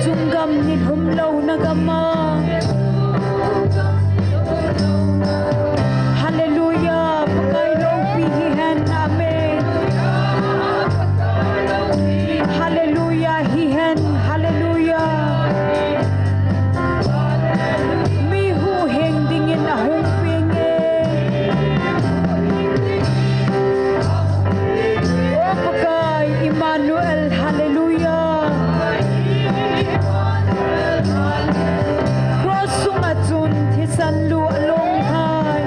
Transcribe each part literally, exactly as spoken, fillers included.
Chunggam nilhum louna gam a. Hallelujah. Pakai loupi hihen. Amen. Hallelujah hihen. Hallelujah. Mi huhhing dingin ahung peng e. O Pakai Emmanuel. Hallelujah. Cross sunga chun thisan lu along hai.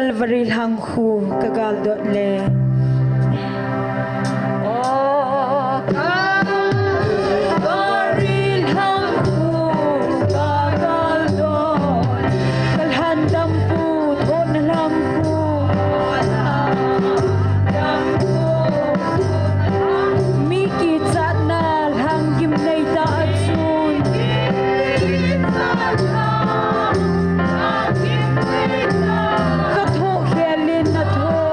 Calvary lhangkhu ka galdot le. O Calvary lhangkhu ka galdot, ka lhan dampu thohna lhangkhu. Mi kichatna lhang gimnei ta a chun, ka thoh khelin na thoh.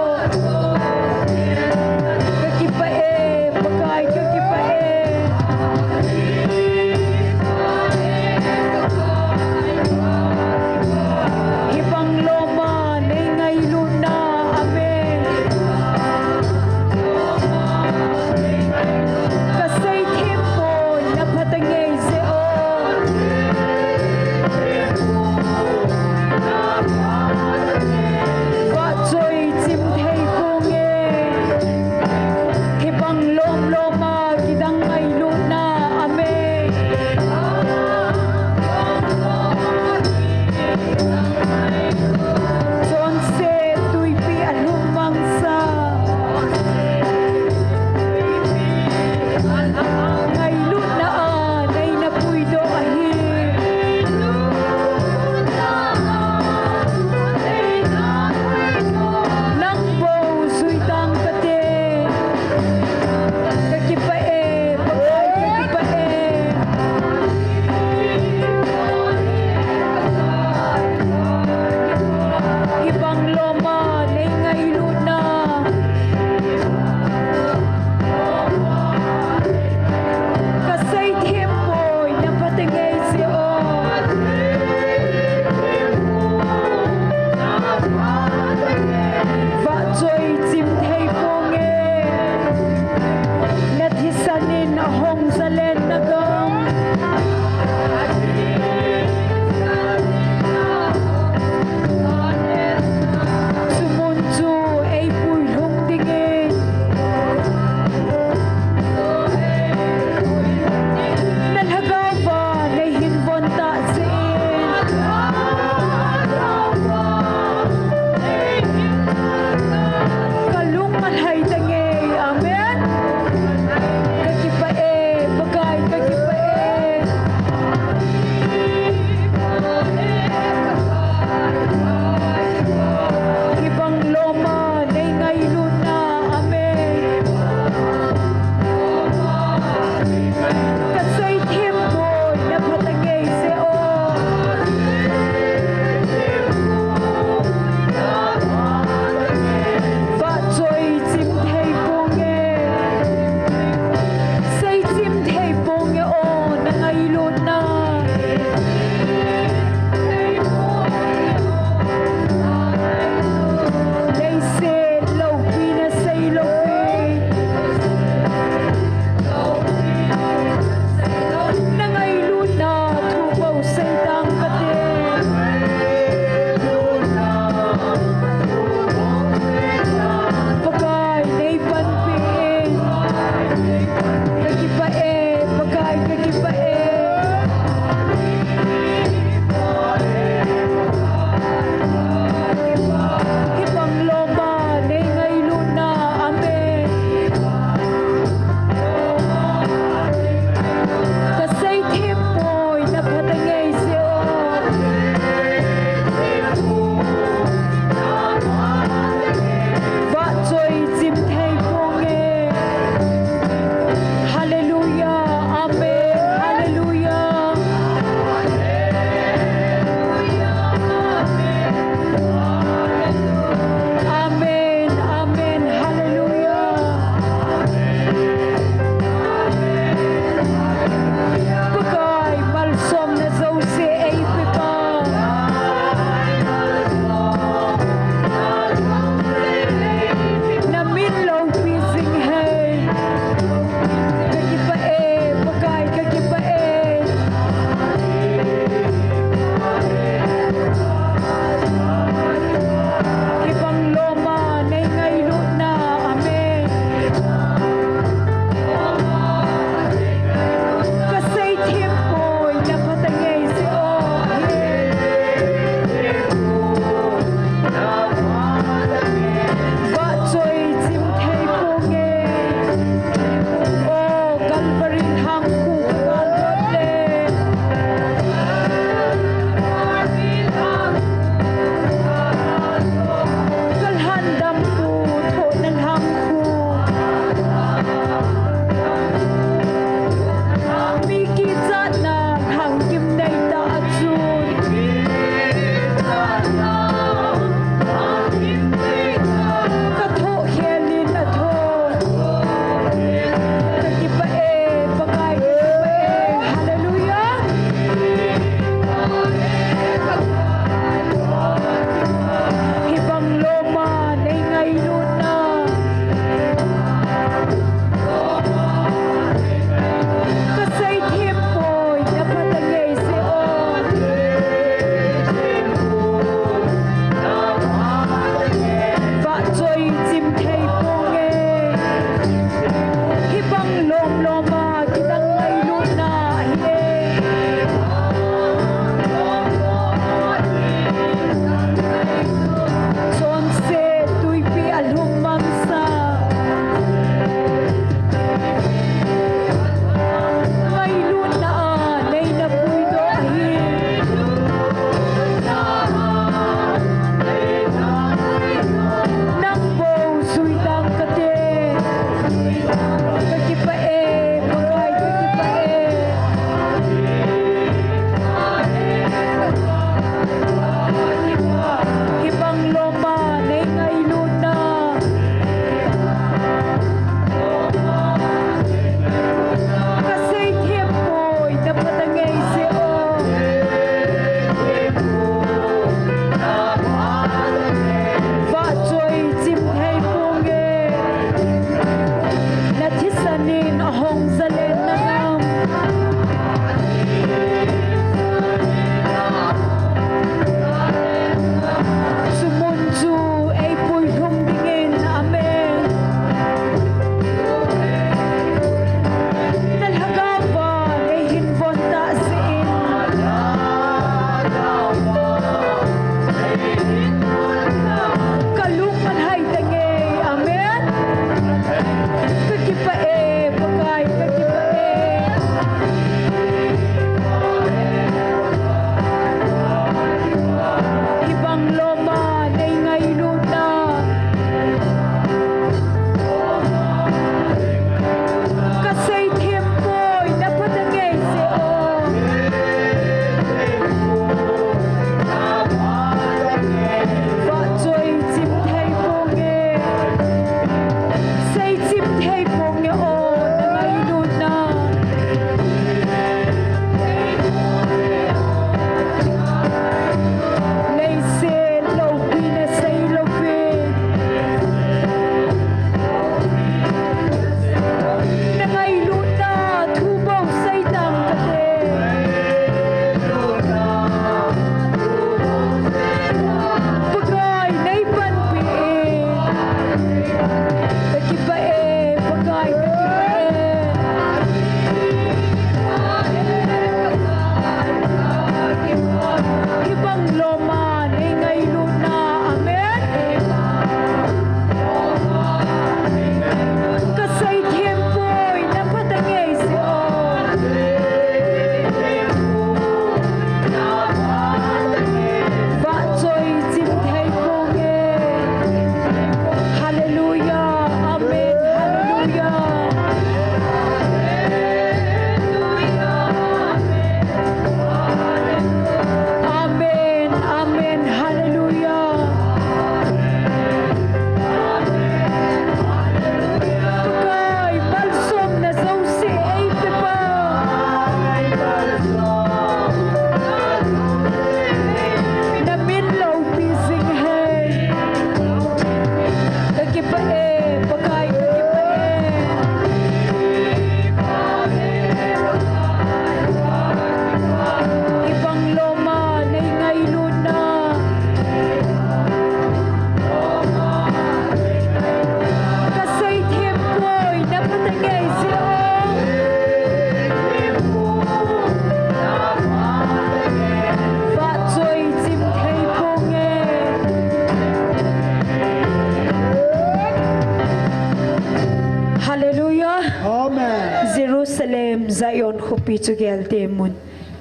Khopi chu gelte mun.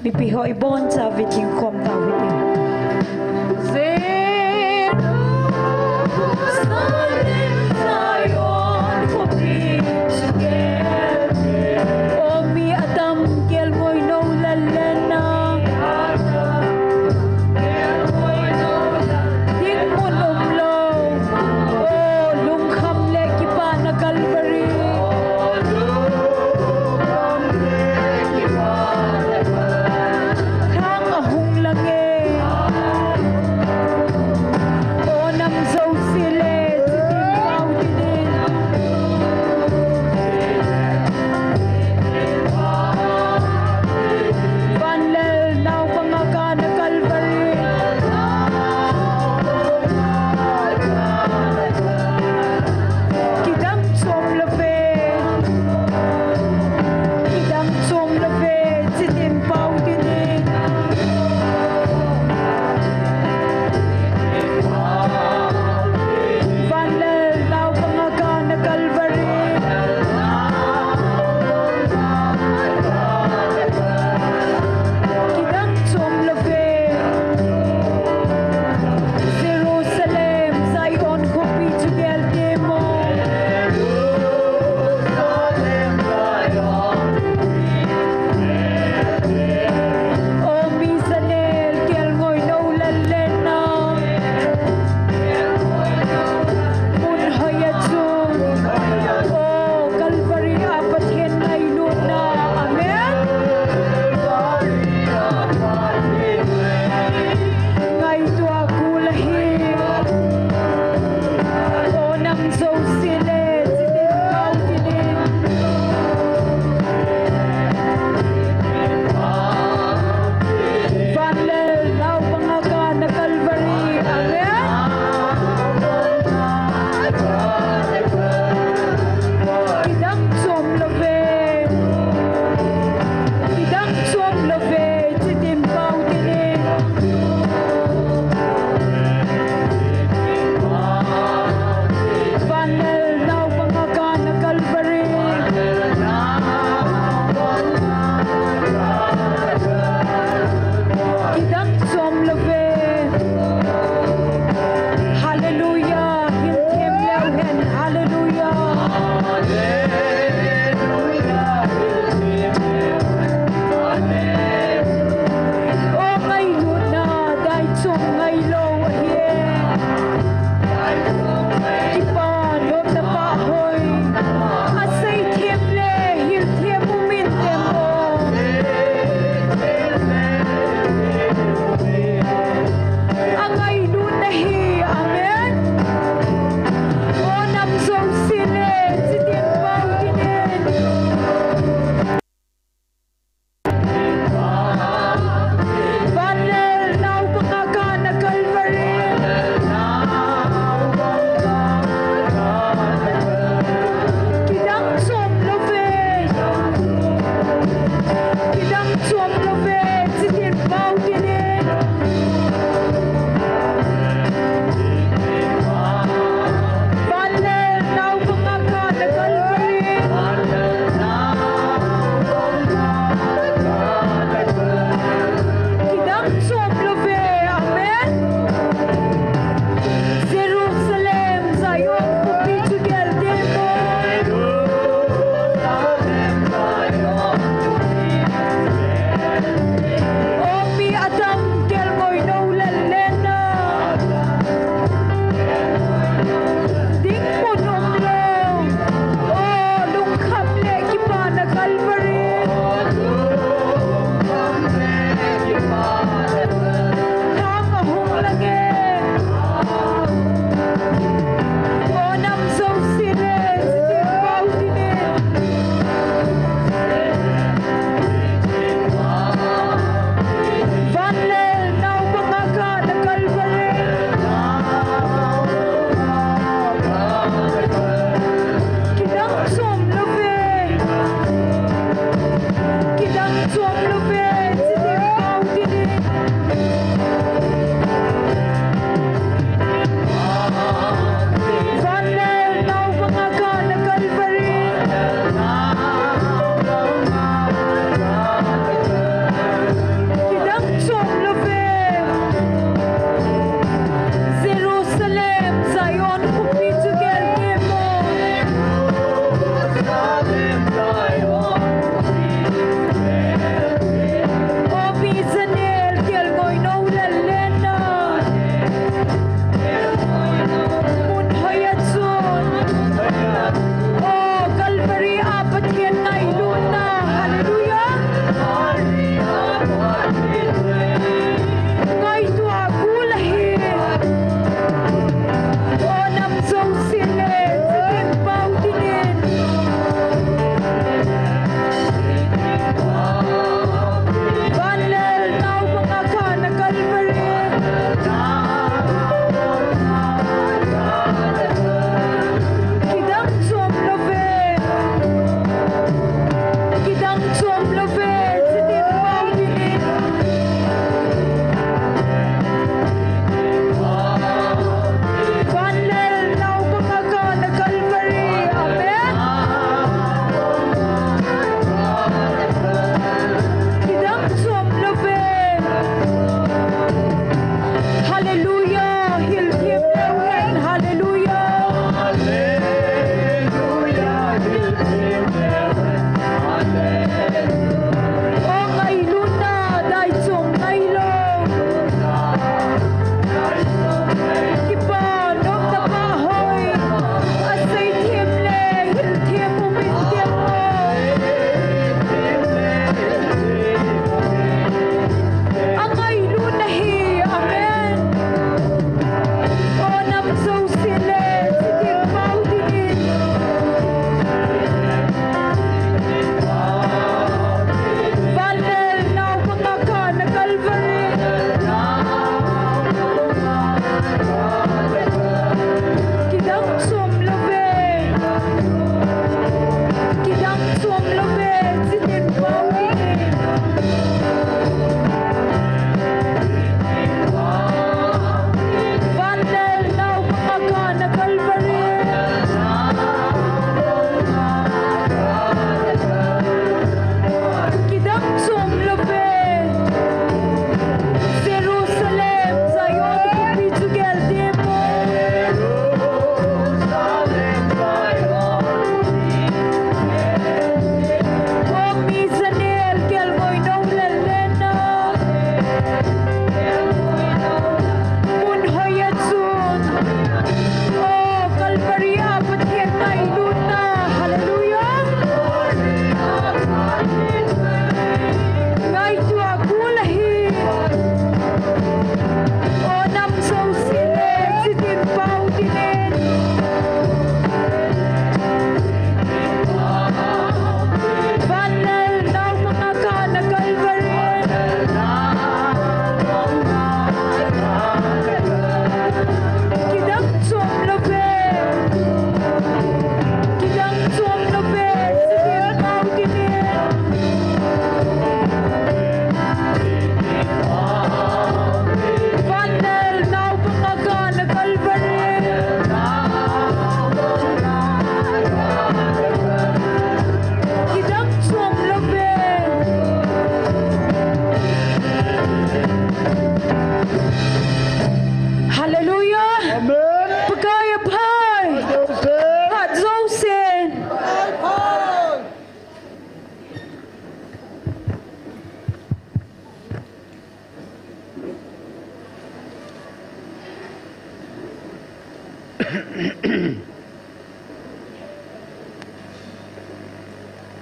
Mipi ho ibonchauvin dingkhom tauhite. Jerusalem Zion khopi chu gelte. O mi adam kelngoi nou lal lena. Dinmun umlou. O lungkham le kipana Calvary. Lhang ahung lang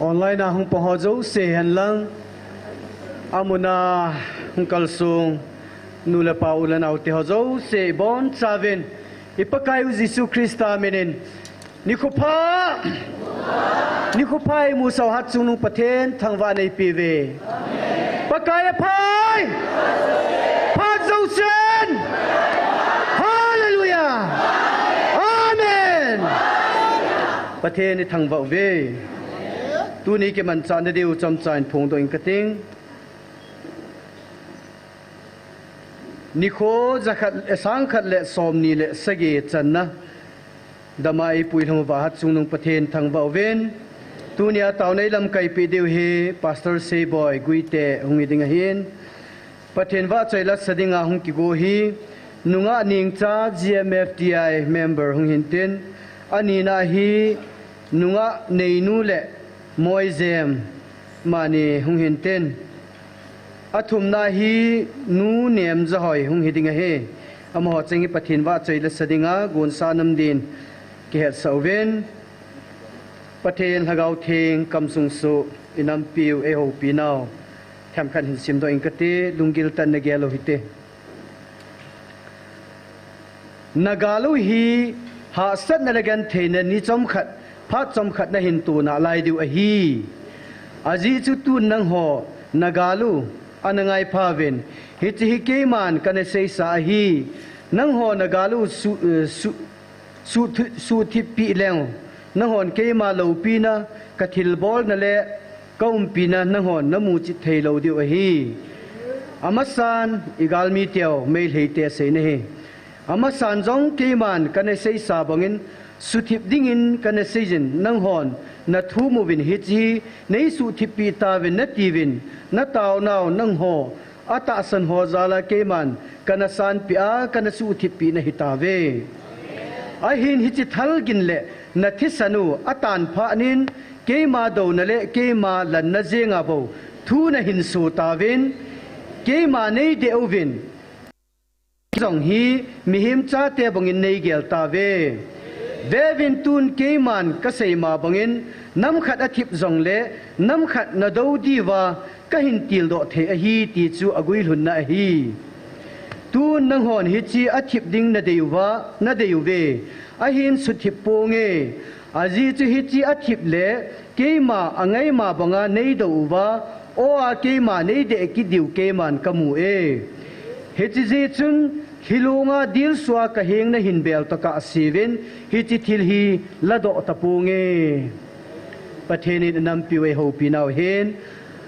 Online a hung pang ho jouse hen lang, amun a hung kalsong nu le pa, u le nao te ho jouse, ibonchauvin i Pakaiu Jesu Christa minin nikho pha, nikho pha imusah u Hatchungnung Pathen thangvah neipeh uve. Pakai aphai, phat jousen. Hallelujah. Amen. Pathen ithangvah uve. Tuni kimanchah nadiu chomcha in phongdoh inge kating. Nikho jakhat, eh, sangkhat le somni le sagi channa dama eipui lhung uva Hatchungnung Pathen thangvah uvin. Tunia taona eilamkaipeh diu hi Pastor Seiboi Guite hung hiding ahin. Pathen vahchoi latsa dinga hung kigo hi Nungah Nengcha G M F T I member hung hintin, anina hi Nungah Neinu le Moijem mani hung hintin, athumna hi Nu Nemjahoi hung hiding ahi. Amaho cheng hi Pathen vahchoi latsa dinga gonsa nam din kihetsah uvin. Pathen Lhagao Theng kamsung soh, inampiu eihoupi nau themkhat hin simdoh inge kati, lunggil tah in nagel u hite. Nagal u hi hahsatna le gentheina ni chomkhat, phat chomkhat nahin to nalai diu ahi. Ajeh chu tun nangho nagal u ana ngai pha uvin, hiche hi keiman kana seisa ahi. Nangho nagal u su, eh, su, suhthi-, suhthip peh leng, nanghon keima loupina, kathilbolna le kaumpina nanghon namuchet thei lou diu ahi. Amasan, igalmi teu, Meitei te aseina ahi. Amasan jong keiman kana seisa bangin, suhthip dingin kana seijin, nanghon nathum uvin, hiche hi neisuhthip peh tauvin natiuvin, nataonau nangho atahsan ho jal a keiman kana sanpeh a, kana suhthip peh nahi tauve. Ahin hiche thalgin le nathisan u atan phat in, keima douna le keima lanna jenga bou thu nahin so tauvin, keima neideh uvin, jong hi mihem chate bangin neigel tauve. Veuvin, tun keiman kasei ma bangin, nam khat athip jongle nam khat nadou diuva kahin tildoh thei ahi, ti chu aguilhunna ahi. Tun nanghon hiche athip ding nadei uva, nadei uve. Ahin suhthip ponge. Ajeh chu hiche athip le keima angaima banga neidou uva, aw a keima neideh kit diu keiman kamu e. Hiche jeh chun lhilunga dilsua kaheng nahin bel tokah seuvin, hiche thil hi ladoh taponge. Pathen in inampiu eihoupi nau hin,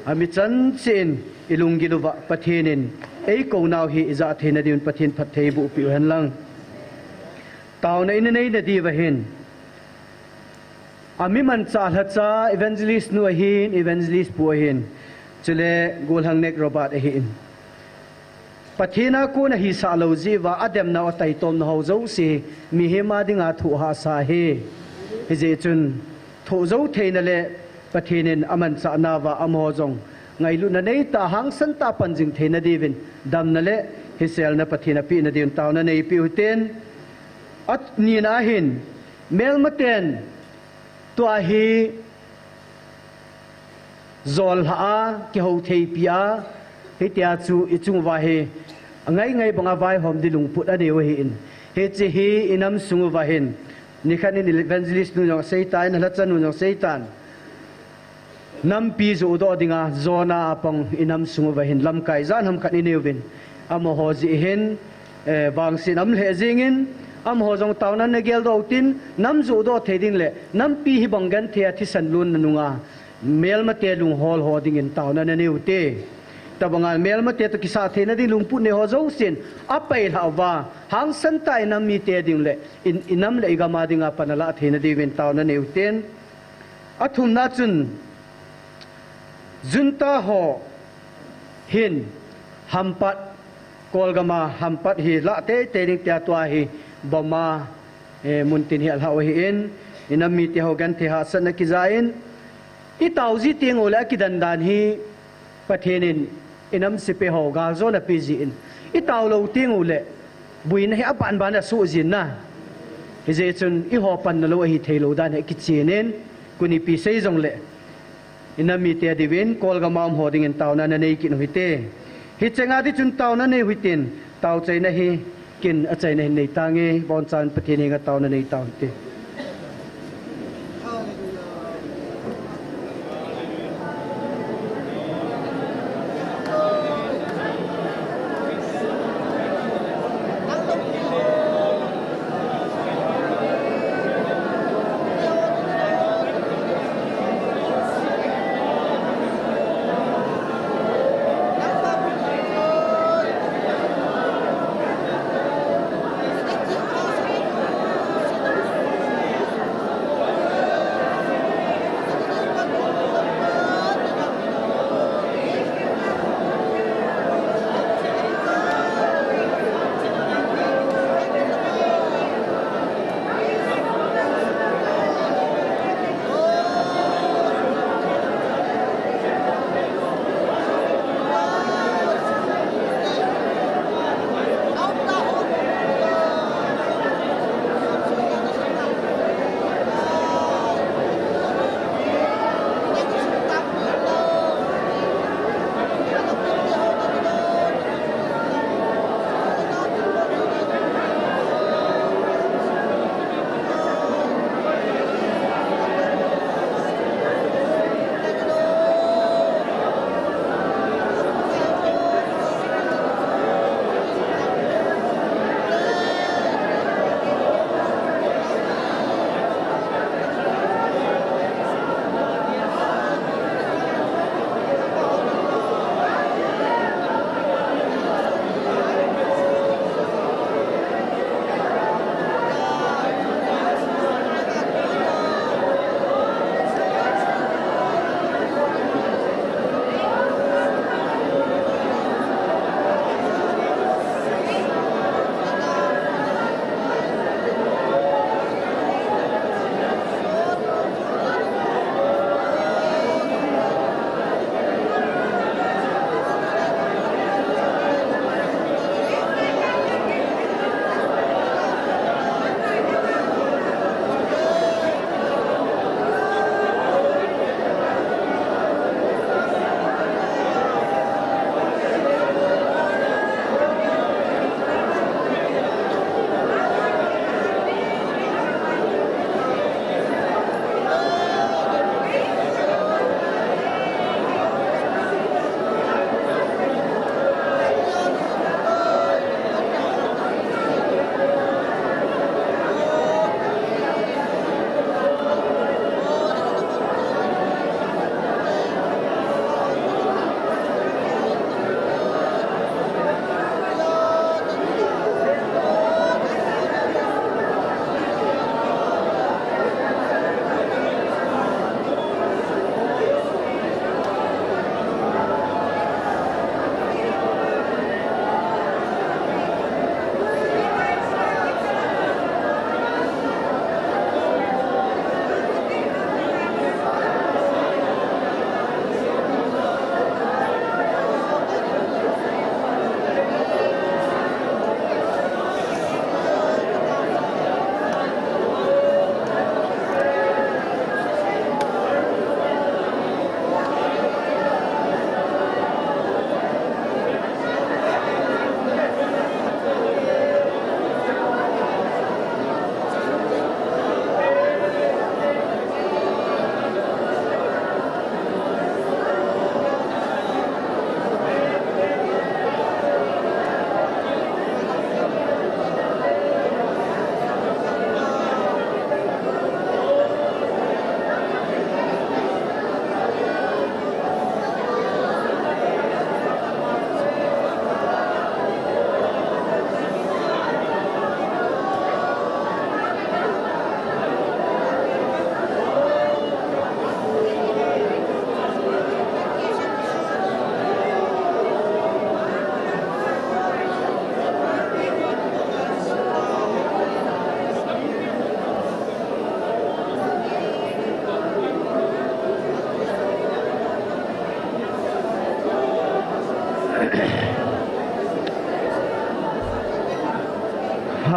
ami chan cheh in ilunggil uva Pathen in eikou nau hi ijah theina diuvin Pathen phatthei eiboh peh u hen lang. Taona ina neina diuva hin, ami manchah lhacha evangelist nu ahin, evangelist pu ahin, chule Golhangnek Robert ahin. Pathen a kon ahisah lou jeh uva, ademnau ataitomnau ho jouse mihem a dinga thoh hahsa ahi. Hijeh chun thoh jou theina le Pathen in amanchah nauva amaho jong ngailutna neitah, hangsan tah a panjing theina diuvin damna le hiselna Pathen apehna diuvin taona neipeh u hitin. Anina ahin, melmaten tua hi jol lhah a, kihou theipi a, hitia chu ichung uva hi angai ngai banga vaihom ding lungput anei u ahin. Hiche hi inam sung uva hin, nikhat in evangelist nu jong aseitan, alhacha nu jong aseitan, nampi johdoh dinga jona a pang inam sung uva hin lamkai ijat ham khat inei uvin, amaho jeh hin, eh, vangset aum lheh jengin, amaho jong taona in nageldoh utin, nam johdoh thei ding le nampi hibang genthei a thisan lonna nunga melmate lunghol ho dingin taona in nanei ute. Tobanga melmate toh kisah theina ding lungput nei ho jousen apailhah uva, hangsan tah a inam mite ding le in, inam le igam a dinga pan alah theina diuvin taona in nei utin. Athumna chun, junta ho hin hampat, Kolgam a hampat hi lah teitei ding tia tua hi bomb a, eh, muntin hi alhah u ahin, inam mite ho genthei hahsatna kijain, itao ji teng uleh akidan dan hi Pathen in inam sepai ho galjona apeh jin, itao lou teng uleh buina hi aban ban a asoh jin na. Hijeh chun eiho panna lou ahi thei lou dan hi kichen in, kuni pi sei jongle, inam mite diuvin, Kolgam a um ho dingin taona nanei kit u hite. Hicheng a ding chun taona nei u hitin, tao chaina hi, kin achaina hin nei tange, abonchan Pathen henga taona nei tau hite.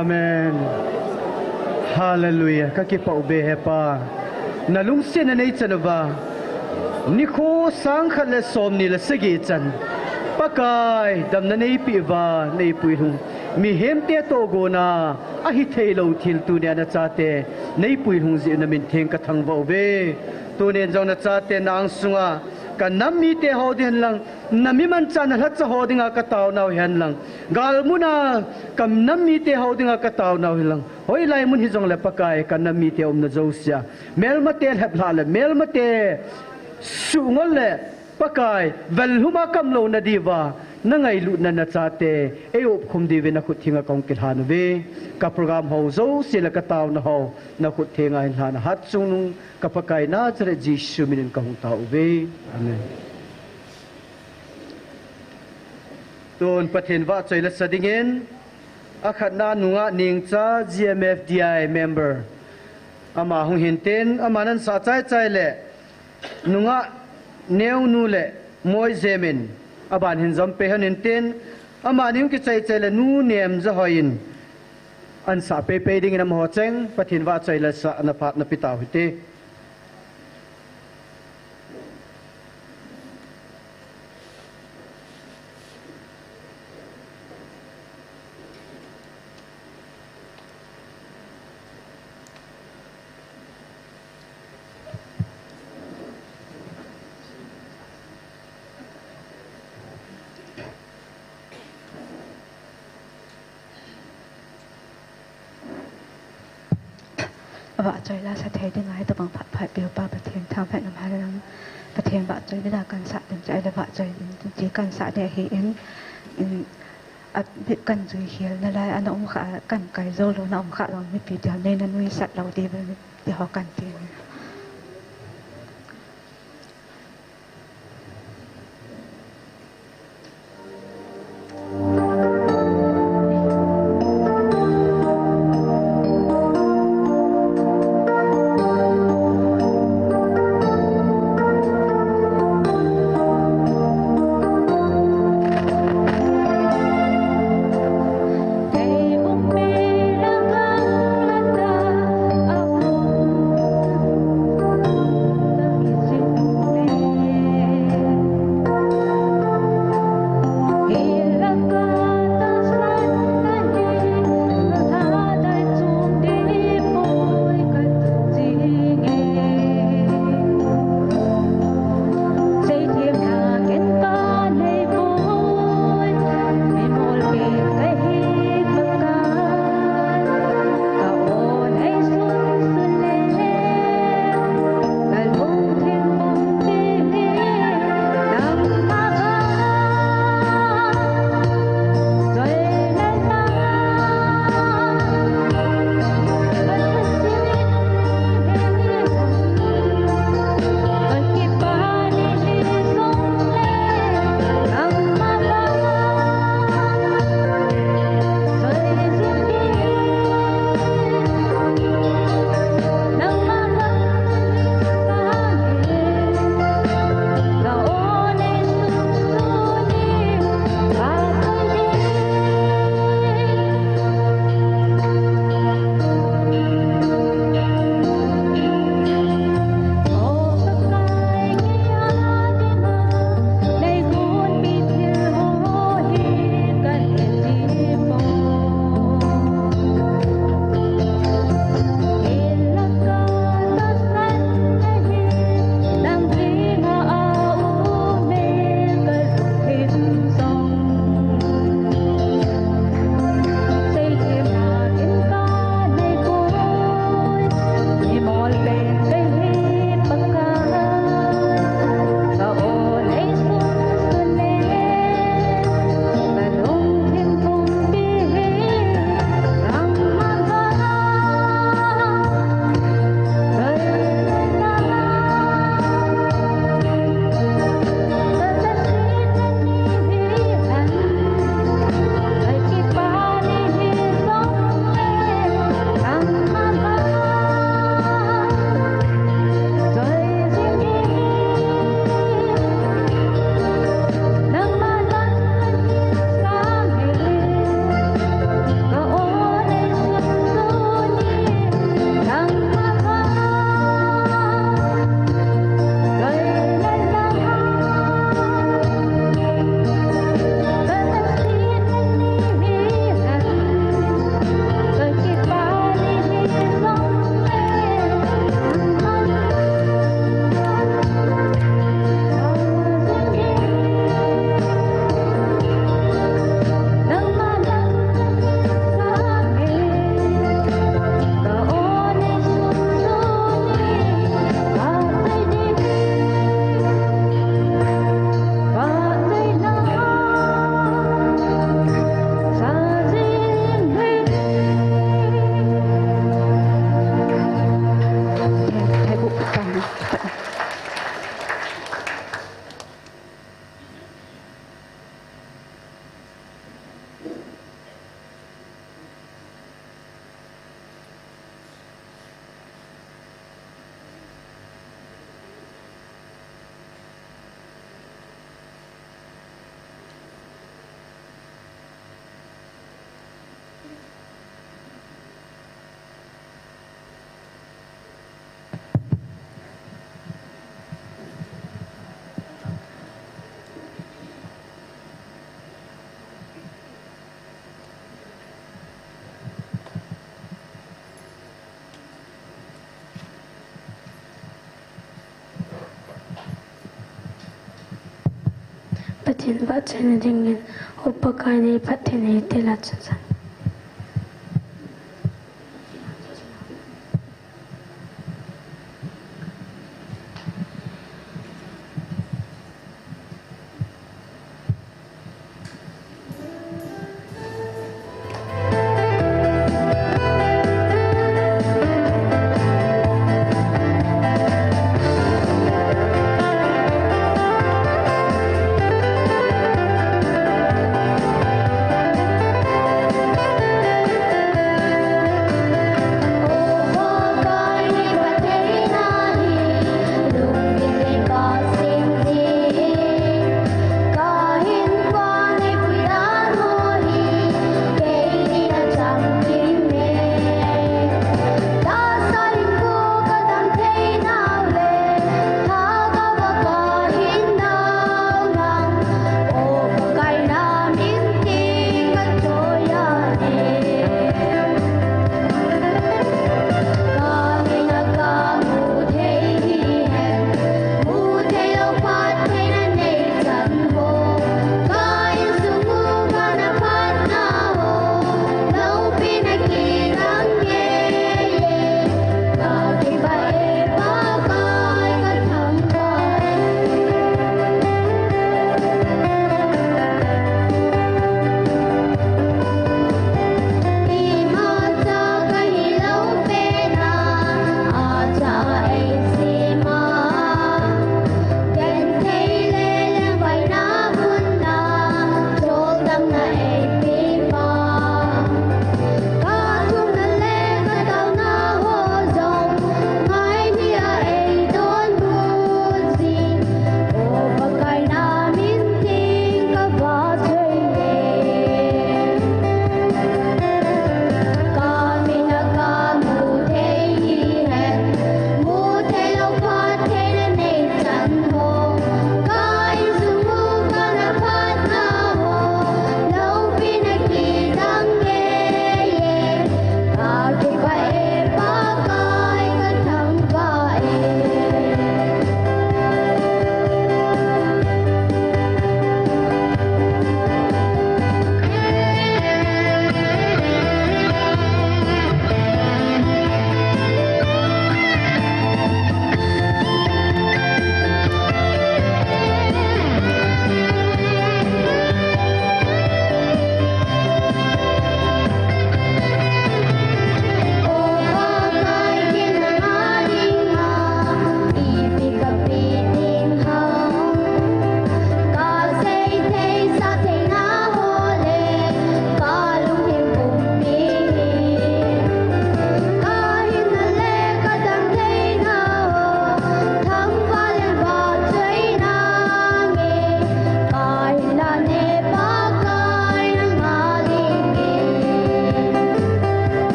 Amen. Hallelujah. Ka kipah uve he Pa. Na lungsetna nei chan uva. Nikho sang khat le som ni le sagi chan. Pakai, damna nei pe uva, nei puilhung. Mihemte tohgon a, ahi thei lou thil tunia na chate. Nei puilhung jeh u na min theng ka thangvah uve. Tunin jong na chate na angsunga. Ka nam mite ho ding hen lang. Na mi manchah na lhacha ho dinga ka taonau hen lang. Galmuna ka nam mite ho dinga ka taonau hen lang. Hoilai mun hijongle Pakai ka nam mite umna jousea. Melmate lheplhah le, melmate suhngol le, Pakai, vel lhuma kamlouna diuva, na ngailutna na chate, ei upkhum diuvin na khut thenga ka hung kilhan uve. Ka program ho jouse le ka taona ho, na khut thenga hin lhan a hatchungnung, ka Pakai Nazareth Jesu minin ka hung tao uve. Amen. Tun Pathen vahchoi la sa dingin, akhatna nungah Nengcha G M F D I member. Ama hung hintin, ama nan sa chai chai le, nungah Neonu le Moijem in, aban hin jom pei hon hintin, ama ning kichai chai le nu Nemjahoi in, an sa pei pei dingin amaho cheng, Pathen vahchoi la sa na phat na pe tau hite. Avahchoi la sa thei dinga hitobang phat phat peupa Pathen thangvahna um hen lang. Pathen vahchoi dinga kan sa ding chu ahile vahchoi ding chu kan sa ding ahin, in, abit kan jui khel nalai ana um kha, kan kai jou lou na um kha lou mipi tia nei na nuisat lou diu ve ti ho kan ti. Tin ba chen dingin, Upa Pakai nei phatthei nei tila chacha.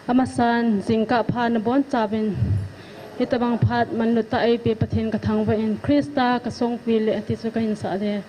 Amasan, jingkah pha nabonchauvin, hitabang phat manlutah eipeh Pathen kathangvah in, Christa kasongpi le ati chu kahin sah le.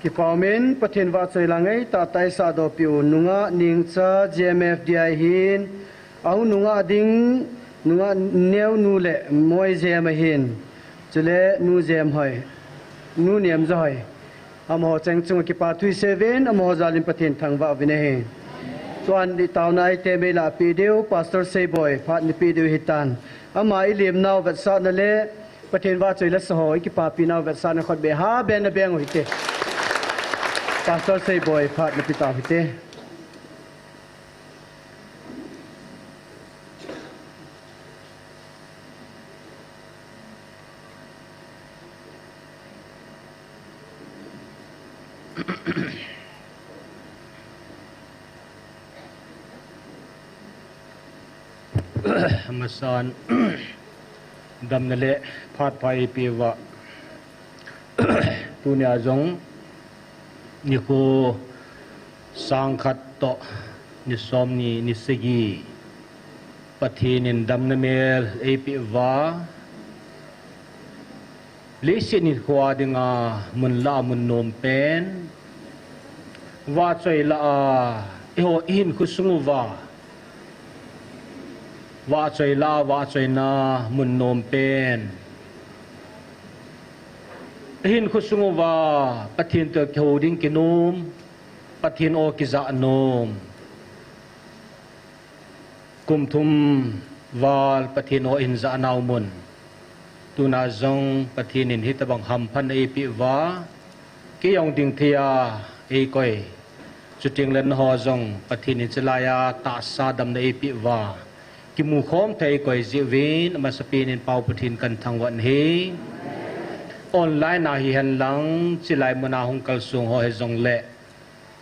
Kipa umin, Pathen vahchoi la ngai tah tah isah doh peh u, nungah Nengcha J M F D I hin, ahung nungah ding, nungah neo nu le moi Jem ahin, chule nu Jem hoi, nu Nemja hoi. Amaho cheng chunga kipa thu isei uvin, amaho jal in Pathen thangvah uvin ahi. Tuan di taona item eilah peh diu, Pastor Seiboi, phat nei peh diu hitan. Ama ilim nau vetsahna le, Pathen vahchoi la sa ho, ikipapi nau vetsahna khut beh ha, beng na beng u hite. Pastor Seiboi, phat nei peh tau hite. Amasan, damna le phat pha eipeh uva. Tunia jong nikho sang khat toh ni som ni, ni sagi Pathen in damna mel eipeh uva. Leiset nikho a dinga mun lah a mun nom pen, vahchoi lah a, eiho ihinkho sung uva, vahchoi lah a, vahchoina mun nom pen, ihinkho sung uva Pathen toh kihou ding kinom, Pathen aw kijah nom. Kum thum val Pathen aw ihin jah nau mun. Tuna jong Pathen in hitobang hamphatna eipeh uva, kei jong ding thei a eikoi. Chuteng le nangho jong Pathen in chulai a tahsa damna eipeh uva, kimu khom thei eikoi jeh uvin, amasapen in Pa Pathen kathangvah in ahi. Online a hihen lang, chulai mun a hung kalsong ho hijongle,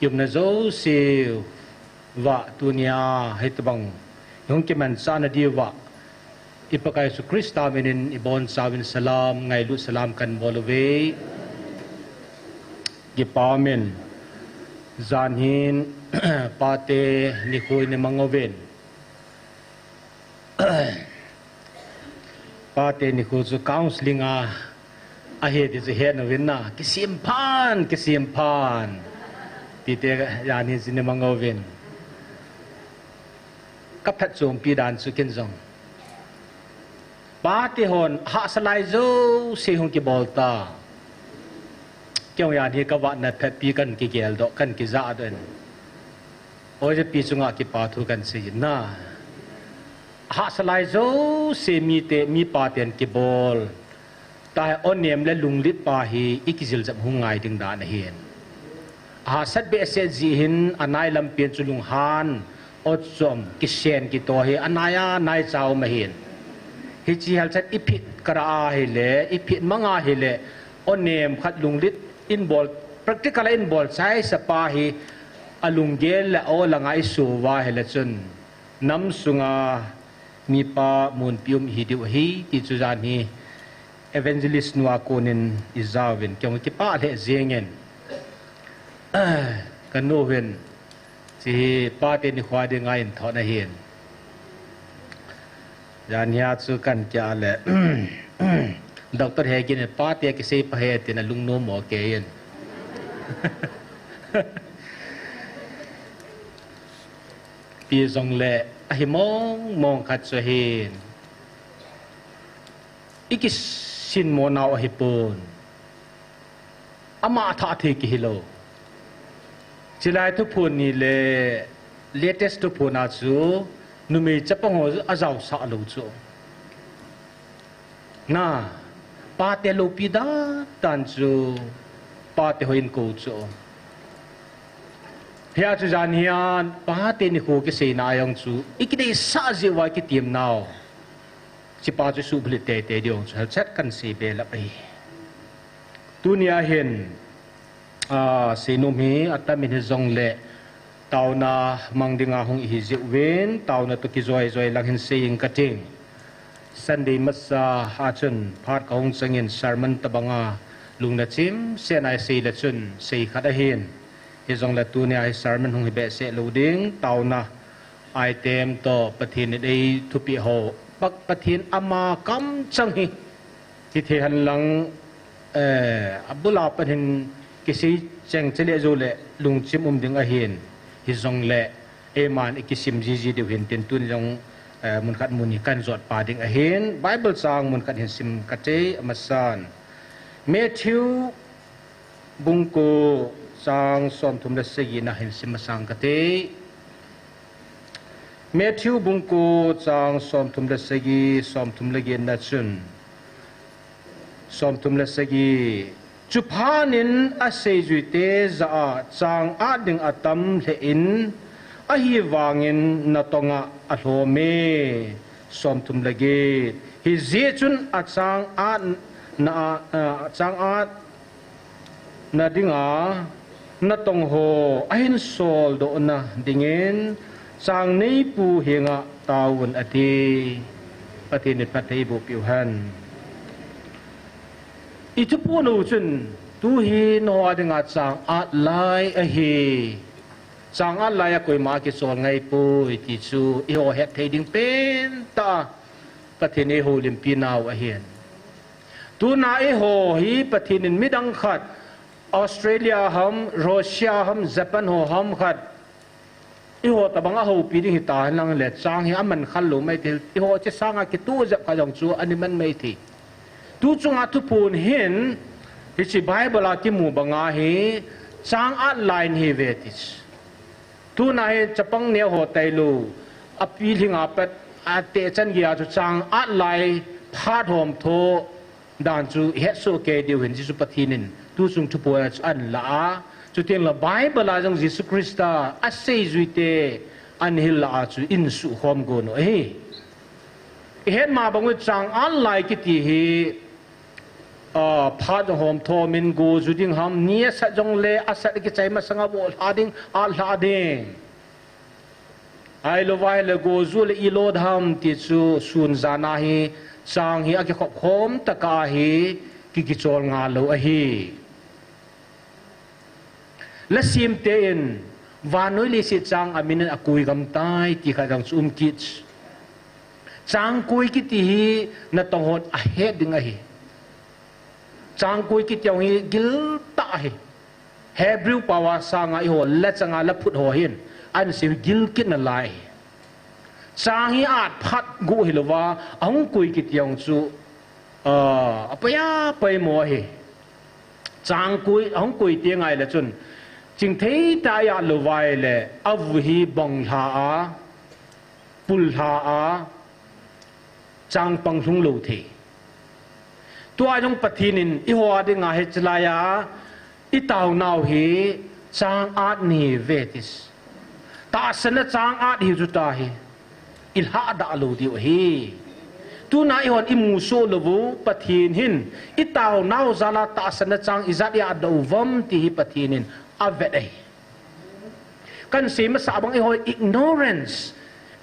i umna jouse uva tunia hitobang ihung kimanchah nadiuva, i Pakai Jesu Christa min in ibonchauvin salam, ngailut salam kabol uve. Kipa umin, jan hin pate nikho nei mang uvin. Pate nikho chu counseling a ahi ti chu hetna uvin na, kisem phan, kisem phan, tite jan hin chu nei mang uvin. Kaphatchompi dan chu ken jong, pate hon hahsa lai jouse hung kibol ta. Kei jong jan hi kavahna phatpi kahin kigeldoh, kahin kijahdoh in, oijapi chunga kipa thu kahin sei in na. Hahsa lai jouse mite, mipa ten kibol ta hi, aw nem le lunglet pa hi ikijil jep hung ngai ding dan ahin. Ahahsat behseh jeh hin anai lampen chu lunghan, aw chom, kisen kitoh hi anai a naicha um ahin. Hiche halchat iphet karah a hile, iphet mang a hile, aw nem khat lunglet in bol, practical a in bol chaisa pa hi alunggel le aw langa iso uva hile chun, nam sunga mipa munpi um ihi diu ahi ti chu jan hi evangelist nu a konin ijauvin, kei jong kipah lheh jengin, kanu hin, hiche hi pate nikho dinga inthot ahin. Jan hia chu kahin kia le, Doctor Hegin in pate kisei pha e tin alungnom mo kei in. Ipi jongle ahi mong mong khat chu ahin, ikisinmo nau ahipon, ama athah thei kihilou. Chulai thuphon ni le latest thuphon a chu numei chapang ho ajaosah lou chu. Na, pate loupi dan dan chu, pate hoi in kou chu. Hia chu jan hian, pate nikho kiseina a jong chu, ikideisah jeh uva kitem nau. Hichepa chu subulhit teitei diu chu, halchat kahin sei belap ahi. Tunia hin, a, seinom hi atam in hijongle, taona mang dinga hung ihi jeh uvin, taona toh kijoi joi lang hin sei ing kating. Sunday masa a chun phat kahung changin sermon tobanga lungna chimsena isei le chun sei khat ahin. Hijongle tunia hi sermon hung hi behseh lou ding, taona item toh Pathen in eithupeh ho, Pathen ama kamchang hi hithei hen lang, eh, abula pat hin Isei cheng chele jou le lungchim um ding ahin, hijongle eiman ikisim jiji diu hin tin tun jong, eh, mun khat mun ni kan jot pa ding ahin, Bible chang mun khat hin sim kate amasan. Matthew bung ko chang somthum le sagi na hin sim masang kate. Matthew bung ko chang somthum le sagi, somthum le get na chun. Somthum le sagi. Chuphat in aseijuite jah a chang at ding atam lheh in, ahivangin natong a alhom e. Somthum le get. Hijeh chun achang at na, a, achang at na dinga natong ho ahin soldoh na dingin chang neipu henga taovun ati. Pathen in phatthei eiboh piu hen. I thuphon u chun tu hi nangho dinga chang at lai ahi. Chang at lai a koima kichol ngai poi ti chu eiho het thei ding pen tah a Pathen in eiholimpi nau ahin. Tuna eiho hi Pathen in midang khat, Australia ham, Russia ham, Japan ho ham khat, eiho tabang a houpi ding hita henlang le, chang hi aman khal lou mai thei, eiho hiche sanga kitoh jep kha jong chu ana man mai thei. Tu chunga thuphon hin, hiche Bible a kimu banga hi, chang at lai ahi ve ti. Tuna hi chapang neo ho tailou, a pilhing a pat, a techan gei a chu chang at lai phat hom tho dan chu ihet soh kei diu hin, Jesu Pathen in tu chung thuphon a chu ahin la a, chuteng le Bible a jong Jesu Christa aseijuite ahin la a chu ihin suhkhom gon u ahi. Ihet ma bang u chang at lai kiti hi, a, phat hom thom in go ju ding ham, ni asat jongle asat kichai masanga vo lha ding, at lha ding. Ahilou vai le go ju le ilou dam ti chu sun jan a hi chang hi akikhop khom tah a hi ki, kichol ngal lou ahi. Lasemte in vannoi leiset chang amin in akoi gam tai ti kha jong chu um kit. Chang koi kiti hi natong hon ahet ding ahi. Chang koi kiti jong hi gil tah ahi. Hebrew pao a sanga eiho la changa la phut ho hin ahin sei gil kit nalai. Chang hi at phat gu hilouva, ahung koi kiti jong chu, a, apai a pai mo ahi. Chang koi, ahung koi teng ahile chun, chingthei tah a at lou vai le, avu hi bong lha a, pul lha a, changpang lhung lou thei. Tua jong Pathen in eiho a dinga hiche lai a itaonau hi chang at ahi ve ti. Tahsan a chang at hi chu tahi. Ilhadah lou diu ahi. Tuna eihon imu soh lou u Pathen hin itaonau jal a tahsan a chang ijat a at doh uvam ti hi Pathen in avet ahi. Kan sei masa bang eiho ignorance.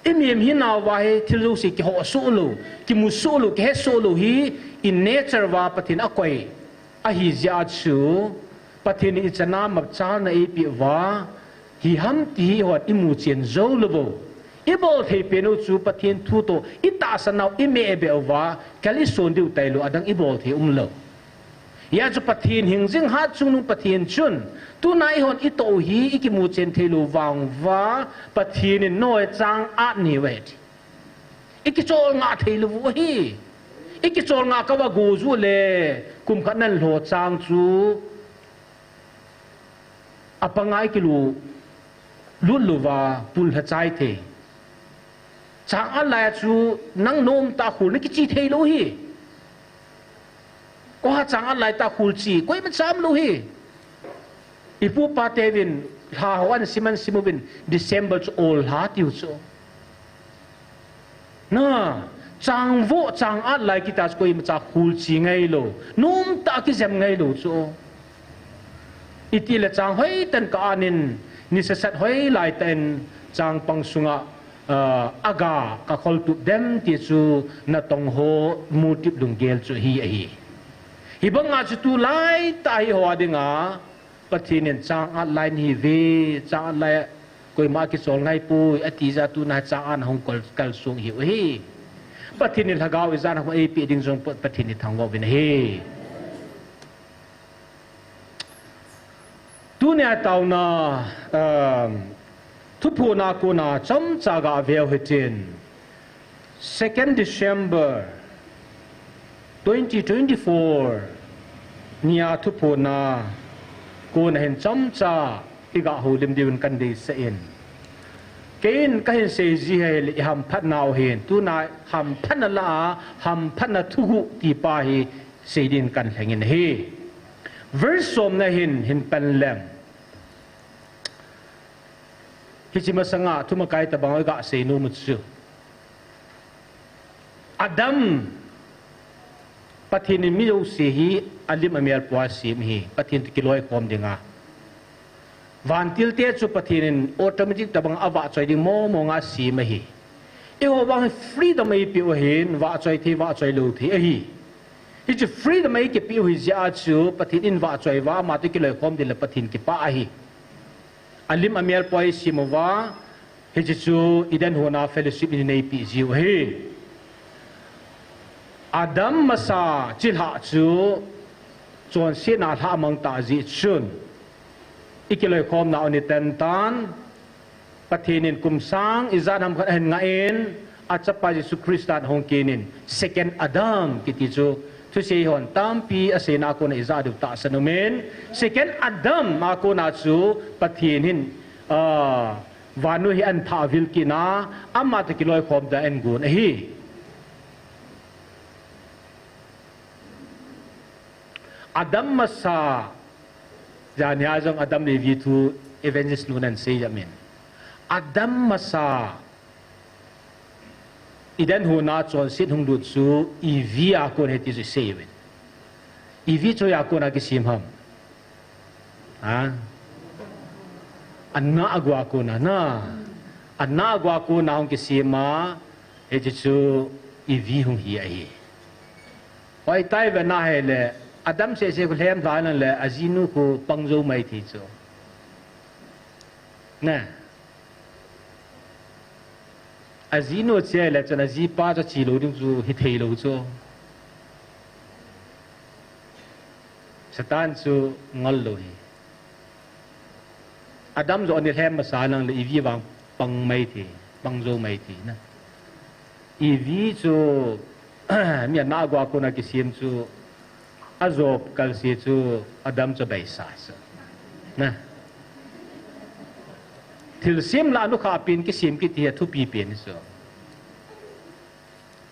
Imim hinauva hi thil jouse kiho soh lou, kimu soh lou, kihe soh lou hi i nature uva Pathen akoi. Ahi jeh a chu Pathen in ichan a mapchalna eipeh uva, hi ham ti hi eihon imu chen jou lou u. Ibol thei pen u chu Pathen thu toh, itahsan nau imeh beh uva, kal ison diu tailou, adang ibol thei umlou. Hijeh chun Pathen hing jing hat chungnung Pathen chun, tuna eihon itoh u hi ikimu chen theilou vang uva, Pathen in nangho chang at ahi ve ti. Ikichol ngah theilou u ahi. Ikichol ngah kah uva go ju le, kum khat nan lho chang chu, apanga ikilu lut lou uva, pul lha chai thei. Chang at lai a chu nang nomtah a khol nakiche theilou hi. Koi ha chang at lai tah a khol che, koima cha umlou hi. Ipu ipa teuvin, lha ho ahin sim ahin sim uvin, December chu ol lha tiu chu. Na, chang vo, chang at lai kiti a chu koima cha khol che ngailou, nomtah a kijem ngailou chu. Itile chang hoitah in ka at in, ni sasat hoilai tah in changpang sunga, ah, aga ka khol tup dem ti chu natong ho multip lunggel chu hi ahi. Hibanga chu tulai tah a eiho a dinga, Pathen in chang at lai ahi ve, chang at lai koima kichol ngai poi, ati jeh a tuna chang at a hung kal, kalsong ihiu ahi. Pathen in lhagao ijat a hung eipeh ding jong Pathen in thangvah uvin ahi. Nia tauna, um, thuphona kona chomcha gaveu hitin, second December twenty twenty-four nia thuphona kona hin chomcha iga houlim diuvin kadeisah in. Keiin kahin seiji hi le ihamphatnau hin, tuna hamphatna lah a, hamphatna thuguh tipa hi seidin kalhengin ahi. Verse somna hin, hin panleng. Hiche masanga thumakai tabang iga seinom u chu, Adam, Pathen in mi jouse hi alim amel pua asem ahi, Pathen toh kiloikhom dinga. Vantilte chu Pathen in automatic tabang avahchoi ding mong monga asem ahi. Eiho vang hi freedom eipeh u ahin, vahchoi thei, vahchoi lou thei ahi. Hiche freedom eikipeh u hijeh a chu Pathen in vahchoi uva, ama toh kiloikhom ding le Pathen kipah ahi. Alim amel pua eisem uva, hiche chu Eden hona fellowship in eipeh jiu ahi. Adam masa chilhah chu chonsetna lhah amang tah jeh chun, ikiloikhomnau ni tentan, Pathen in kum sang ijat ham khat ahin ngah in, achapa Jesu Christan ahung ken in, second Adam kiti chu, thusei hon tampi aseina a kona ijah diu tahsan umin, second Adam a kona chu Pathen hin, ah, vannoi hi ahin thah vil kit in, ama toh kiloikhom ding ahin gon ahi. Adam masa, jania jong Adam le Evi thu Evangelist nun ahin sei jep in. Adam masa, Eden hona chonset hung lut chu Evi a kon ahi ti chu isei uvin. Evi chu hoiya kona kisem ham? Ha? Anahgu a kona, na. Anahgu a kona hung kisem a, hiche chu Evi hung hi ahi. Hoitah a ivet na hile, Adam sehseh khu lhem lha in le, ajinu khu pang jou mai thei chu. Na. Ajinu che le chun ajipa chu ache lou ding chu hithei lou chu. Satan chu ngol lou ahi. Adam joh ana lhem masa in le Evi vang pang mai thei, pang jou mai thei na. Evi chu mi anahgu a kona kisem chu, ajo kalse chu Adam chu abeisa chu. Na. Thilsem lah a nukhah pen kisem kiti hi athupi pen chu.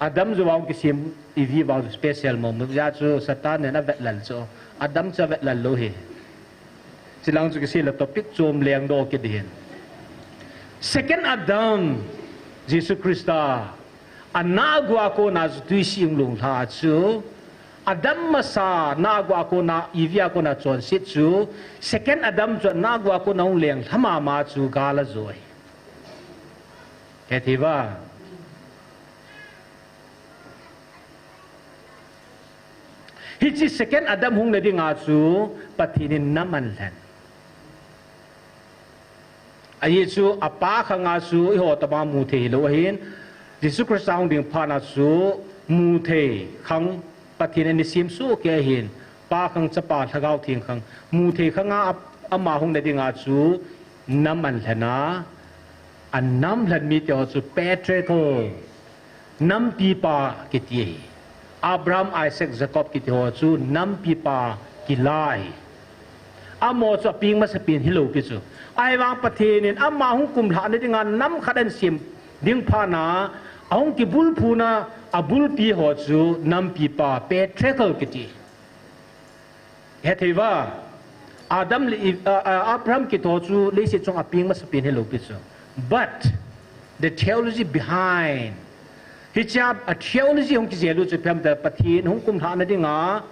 Adam joh vang kisem, Evi vang special mong mong jeh chu Satan in avet lal chu. Adam chu avet lal lou ahi. Chilang chu kisei le topic chom leng doh kit ding ahin. Second Adam, Jesu Christa, anahgu a kona chu tui sih hung long lha chu, Adam masa nahgu a kona, Evi a kona chonset chu, second Adam chu anahgu a kona hung leng lha mama chu gal ajo ahi. Hethei uva. Hiche second Adam hung na dinga chu Pathen in nam ahin lhen. Ajeh chu apa khanga chu eiho tobang mu thei hilou ahin, Jesu Christa hung ding phat a chu mu thei khang, Pathen in eisem soh kei ahin, Pa khang, Chapa, Lhagao Theng khang, mu thei khanga a, ama hung na dinga chu nam ahin lhen a, anam lhen mite ho chu patriarchal, nampipa kiti ahi. Abraham, Isaac, Jacob kiti ho chu nampipa kila ahi. Amaho chu apeng masapen hilou pi chu. Ahivang Pathen in ama hung kumlhah na dinga nam khat ahin sem ding phat a, ahung kibulphuna, abulpi ho chu nampipa, patriarchal kiti. Hethei uva, Adam le Eve, a, a, Abraham kiti ho chu leiset chunga apeng masapen hilou pi chu. But the theology behind, hichea theology hung kijel u chu ipi ham itile Pathen hung kumlhah na dinga,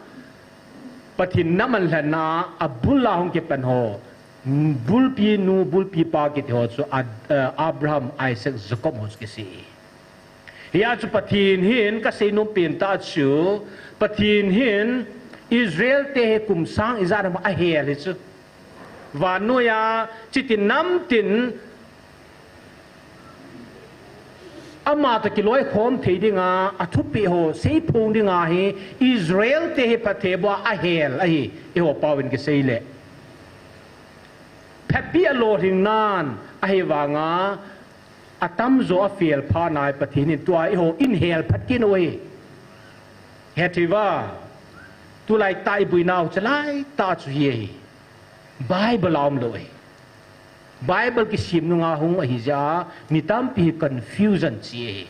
Pathen nam ahin lhen a, abul a hung kipan ho, bulpi nu, bulpi pa kiti ho chu a, a, Abraham, Isaac, Jacob ho chu kisei. Hia chu Pathen hin kasei nom pen tah chu, Pathen hin Israel te hi kum sang ijat ham ahel hi chu. Vannoiya chiti nam tin ama toh kiloikhom thei dinga, athupeh ho seiphong dinga hi Israel te hi phatthei boh a ahel ahi, eiho paovin kisei le. Phatpi a lolhing nan, ahivanga atamjo a fail pha nai Pathen in tua eiho in hel phat kit u ahi. Hethiuva, tulai tah i buinau chalai tah chu hi ahi. Bible a um lou ahi. Bible kisim nunga hung ahi jeh a mi tampi hi confusion chi ahi.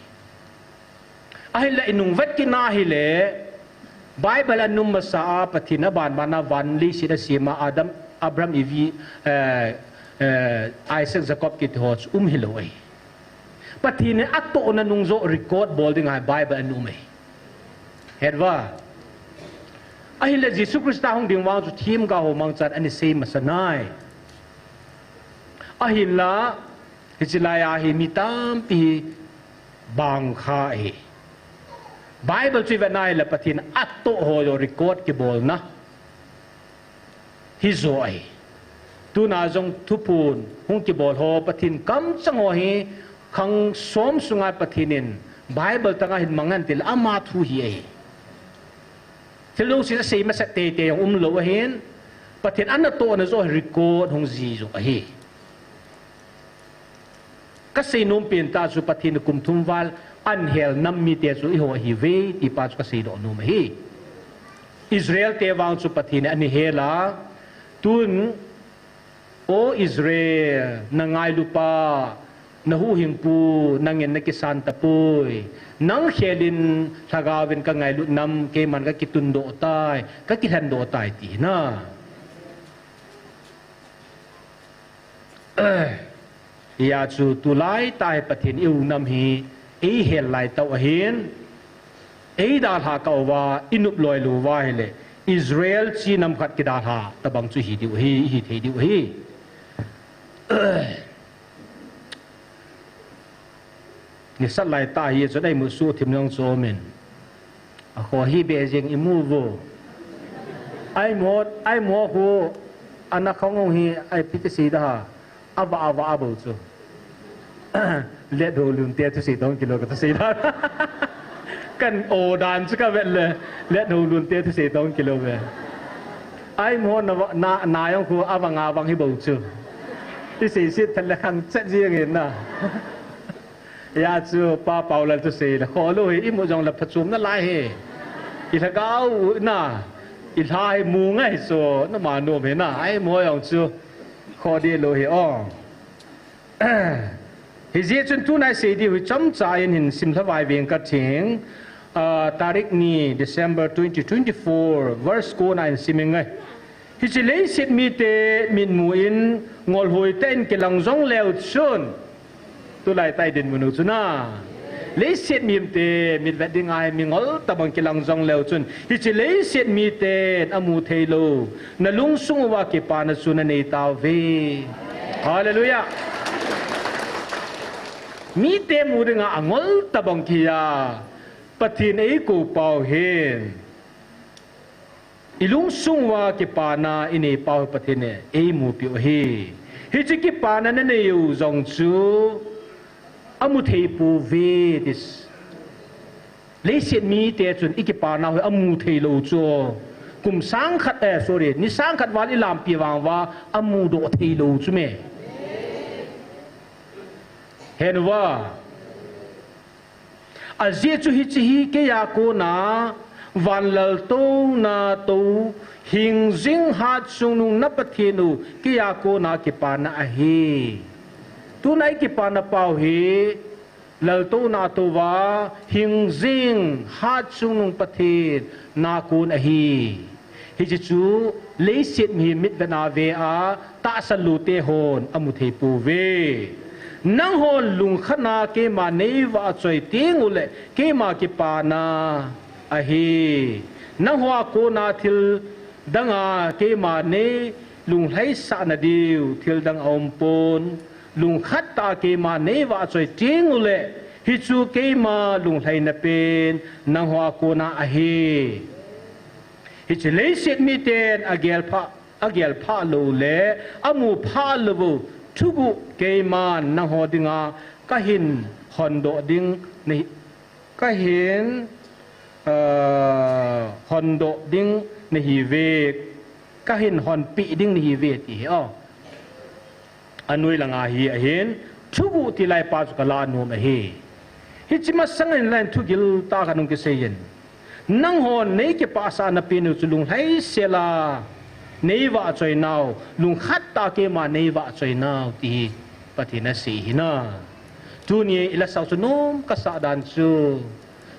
Ahinla i nung vet kit na hile, Bible a nung masa a Pathen a banban a van leiset a sema Adam, Abraham, Evi, eh, eh, Isaac, Jacob kiti ho chu um hilou ahi. Pathen in atohna nung joh record bol ding ahi Bible a nung um ahi. Hetva. Ahinla Jesu Christa hung ding vang chu themgao ho mangchan ana sei masa nai. Ahinla, hiche lai a hi mi tampi hi bang kha ahi. Bible chu i vet na hile Pathen atoh ho joh record kibolna hi joh ahi. Tuna jong thuphon hung kibol ho Pathen kamchang ho hi khang som sunga Pathen in Bible tanga hin mang hen tile ama thu hi ahi. Thil jouse a sei masat teitei jong um lou ahin, Pathen anatohna joh record hung ji joh ahi. Ka seinom pen tah chu Pathen kum thum val an hel nam mite chu eiho ahiuve ti pa chu ka seidoh nom ahi. Israel te vang chu Pathen in ana hel a, tun, O Israel, na ngailu pa, na huhhingpu, nangin na kisan tapoi. Nang khel in Lhagao vin ka ngailut nam, keiman ka kitundoh tai, ka kilhendoh tai, ti na. Hia chu tulai tah hi Pathen i u nam hi, ei hel lai tau ahin, ei dalha kah uva, i nop loi lou uva ahile, Israel chi nam khat kidalha tabang chu hi diu ahi, hi thei diu ahi. Nisat lai tah hi chun eimu suhthim jong chu umin. Akhoh hi beh jeng imu uvo. Eimu, eimu khu ana khang ong hi ipi ti sei da ha. Ava, ava, ava bou chu. Let ho lun te thusei tong kilou ka thusei da. Kan o dan chu ka vet le. Let ho lun te thusei tong kilou ve. Eimu na, na, na jong khu avang, avang hi bou chu. I seiset tha le khang chet jeng in na. Hia chu Pa Paulal thusei le, kholou hi imu jong le phachom nalai hi. I lhagao na, i lha hi mu ngai so, nama nom hi na, eimu jong chu kho deh lou hi o. Hijeh chun tuna i sei diu hi chomcha in hin sim lhavai veng ka thing, ah, tarik ni December twenty twenty-four, verse kona in sim inge. Hiche leiset mite mitmu in ngolhoi tah in kilang jong leu chun. Tulai tah i dinmun u chu na. Leiset mite mitvet ding ahi mingol tabang kilang jong leu chun. Hiche leiset miten amu thei lou. Na lungsung uva kipana chu na nei tauve. Hallelujah. Mite mu dinga angol tabang kihi a. Pathen eikou pau hin. I lungsung uva kipana i nei pau hi Pathen in eimupi u ahi. Hiche kipana na nei u jong chu amu thei pouve tis. Leiset mite chun i kipana u hi amu thei lou chu. Kum sang khat, eh, sorry, ni sang khat val i lampi vang uva amu doh thei lou chu me. Hen uva. Ajeh chu hiche hi keiya kona, van laltouna tou, hing jing hat chungnung na Pathen u, keiya kona kipana ahi. Tuna i kipana pau hi, laltouna touva, hing jing hat chungnung Pathen na kon ahi. Hiche chu leiset mi mitvet na ve a, tahsa lou te hon amu thei pouve. Nanghon lungkhat na keima nei vahchoi teng uleh keima kipana ahi. Nangho a kona thil danga keima nei lunglhaisah na diu thil dang aum pon. Lungkhat tah a keima nei vahchoi teng uleh hichu keima lunglhaina pen nangho a kona ahi. Hiche leiset miten agel phah, agel phah lou le amu phah lou u thuguh keiman nangho dinga kahin hondoh ding nahi, kahin, ah, hondoh ding nahiuve, kahin honpeh ding nahiuve ti hi o. Anoi langa hi ahin, thuguh ti lai pa chu kala nom ahi. Hiche masang in lai thugil tah khat hung kisei in. Nanghon nei kipahsahna pen u chu lunglhaisel a nei vahchoi nau, lungkhat tah a keima nei vahchoi nau ti hi Pathen in asei ahi na. Tuni i la sah u chu nom kasah dan chu,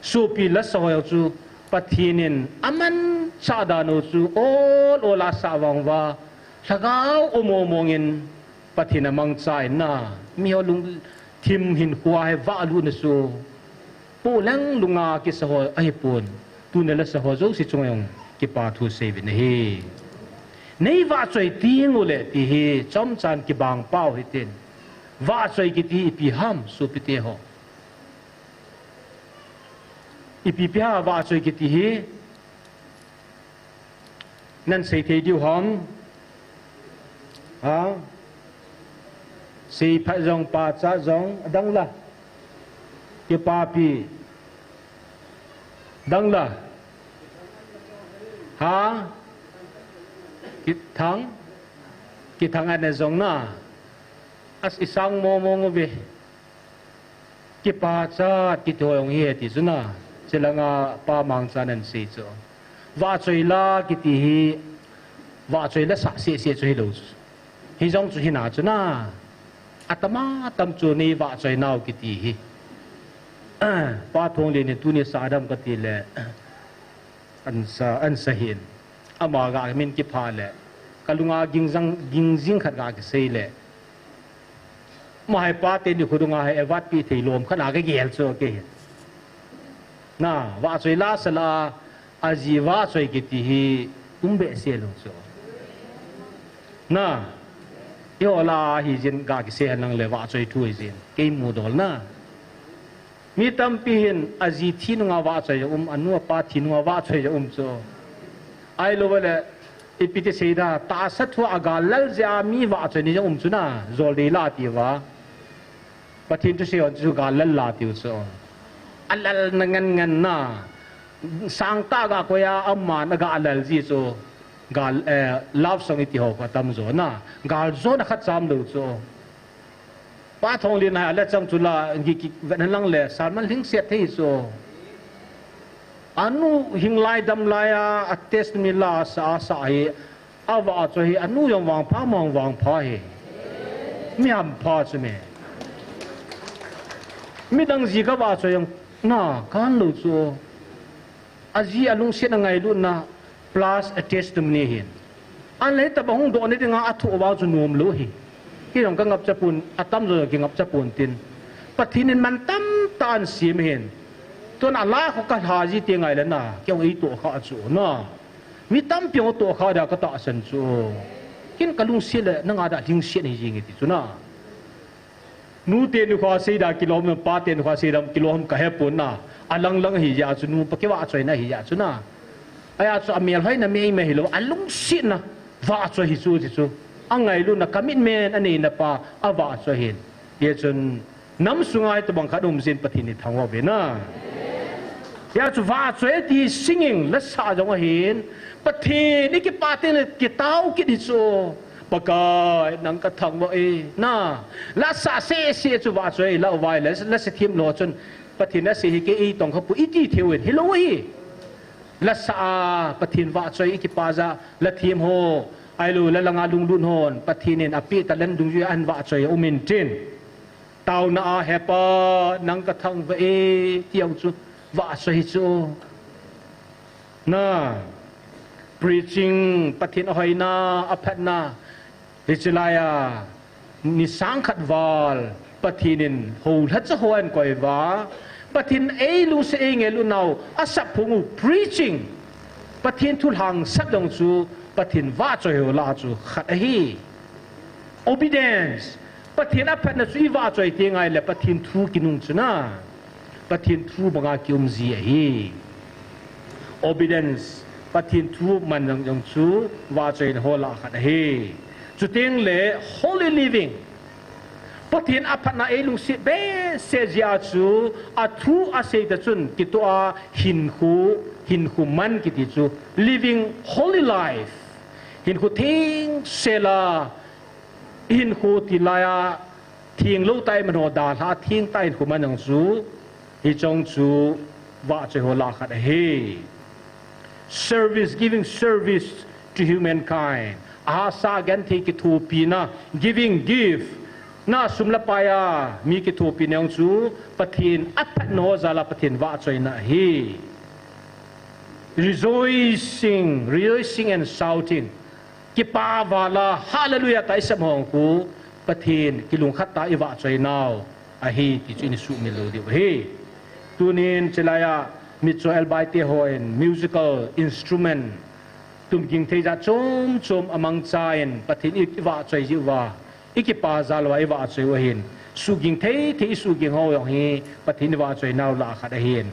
sopi la sah ho chu Pathen in amanchah dan u chu ol ol a sah vang uva, lhagao um mong mong in Pathen amangcha in na, miho lungthim hinkho a hi vahlutna chu, polang lunga kisa ho ahipon, tuna la sah ho jouse chunga jong kipa thu sei uvin ahi. Nei vahchoi teng uleh ti hi chomchan kibang pau hitin. Vahchoi kiti ipi ham, sopite ho? Ipi pi ham vahchoi kiti hi? Nan sei thei diu ham? Ha? Sei phat jong, pachat jong, adang la. Kipapi. Dang la. Ha? Kithang? Kithang ana jong na. As isang mong mong uve. Kipachat kiti ho jong hi e ti chu na, chulanga pa Mangchan in asei chu. Vahchoi la kiti hi, vahchoi la sah seh seh chu hilou chu. Hijong chu hina chu na. Atam atam chu nei vahchoi nau kiti hi. Pa Thonglen in tuni sa adam kati le. An sa, an sa hin. Ama ga min kipha le. Kalunga gingjang, gingjing khat ga kisei le. Mahai pa teni khudunga hi evat pi thei lom khat a kagel chu kei. Na, vahchoi la sah la, aji vahchoi kiti hi um behseh lou chu. Na, i ho la hi jin ga kisei hen lang le vahchoi thu hi jin. Kei mudol na. Mi tampi hin aji thi nunga vahchoi jong um, anu apa thi nunga vahchoi jong um chu. Ahilou le, ipi ti sei da, tahsa thu a gal lal jeh a mi vahchoi ni jong um chu na, jol dei la ti uva. Pathen thu sei hon chu gal lal la tiu chu. Alal na ngan ngan na. Sangtah ga koi a, aman aga lal ji chu. Gal, eh, love song iti ho kho atam jo na. Gal jo na khat cham lou chu. Pa Thonglen a la chang chu la, ngi ki ven lang le, sermon lhingset thei chu. Anu hing lai dam lai a, a testimony la sa, sa hi, avahchoi hi, anu jong vangpha, ama jong vangpha hi. Mi hampha chu me. Midang ji ka vahchoi jong, na, kan lou chu. Aji alungset angailutna plus a testimony hin. An le taba hung doh ni dinga athu vang chu nom lou hi. Hi jong ka ngapcha pon, atam jo ki ngapcha pon tin. Pathen in man tamtah an sem hin. Tun ala kho ka lha ji ti ngai le na, kei ei toh kha chu na. Mi tampi ho toh kha da ka tahsan chu. Hin ka lungset le nanga da lhingset hi jing ti chu na. Nu teni kho seida kilom, pa teni kho seida kilom ka hepon na. Alang lang hi ja chu nu pa kivahchoi na hi ja chu na. Aja chu amel hoina mei mei hilou, alungsetna vahchoi hi chu ti chu. Angailutna commitment aneina pa avahchoi hin. Hijeh chun nam sunga hitobang khat um jin Pathen in thangvah uve na. Hia chu vahchoi ti singing la sa jong ahin, Pathen i kipah teng le kitao kit hi chu. Pakai, nang ka thangvah e, na. La sa seh seh chu vahchoi la uvai le, la sa thim lou chun. Pathen asei hi kei ei tong kha pu iti thei uvin, hilou hi. La sa a, Pathen vahchoi i kipah jeh a, la thim ho, ahilou, la langa lunglut hon, Pathen in apeh talent dungjui a an vahchoi a um in tin. Taona a, He Pa, nang ka thangvah e, ti jong chu vahchoi hi chu. Na, preaching, Pathen ahoina, aphatna, hiche lai a, ni sang khat val, Pathen in houlhacha ho ahin koi uva, Pathen ei lungset ei ngailut nau, asap phung u, preaching, Pathen thu lhangsap jong chu, Pathen vahchoi ho lah a chu khat ahi. Obedience. Pathen aphatna chu i vahchoi teng ngai le Pathen thu kinung chu na. Pathen thu banga kium ji ahi. Obedience. Pathen thu man jong jong chu vahchoina ho lah a khat ahi. Chuteng le holy living. Pathen aphatna ei lungset behseh jeh a chu athu asei ta chun kitoh a hinkho, hinkho man kiti chu living holy life. Hinkho thengsel a Hinkho tilai a, theng lou tah a iman ho dalha a theng tah a hinkho man jong chu, hiche jong chu vahchoi ho lah a khat ahi. Service, giving service to humankind. Ahahsa genthei kithopina, giving gift. Na sum le pai a mi kithopina jong chu Pathen aphatna ho jal a Pathen vahchoina ahi. Rejoicing, rejoicing and shouting. Kipa val a, hallelujah tah a isam ho jong chu, Pathen kilungkhat tah a ivahchoi nau ahi ti chu ina sumil lou diu ahi. Tunin chulai a, mitcho elbaite hon musical instrument tumging thei jat chom chom amangchan Pathen i, ivahchoi jiu va, ikipa jal uva ivahchoi u ahin. Suhging thei thei isuhging ho jong hi Pathen ivahchoi nau lah a khat ahin.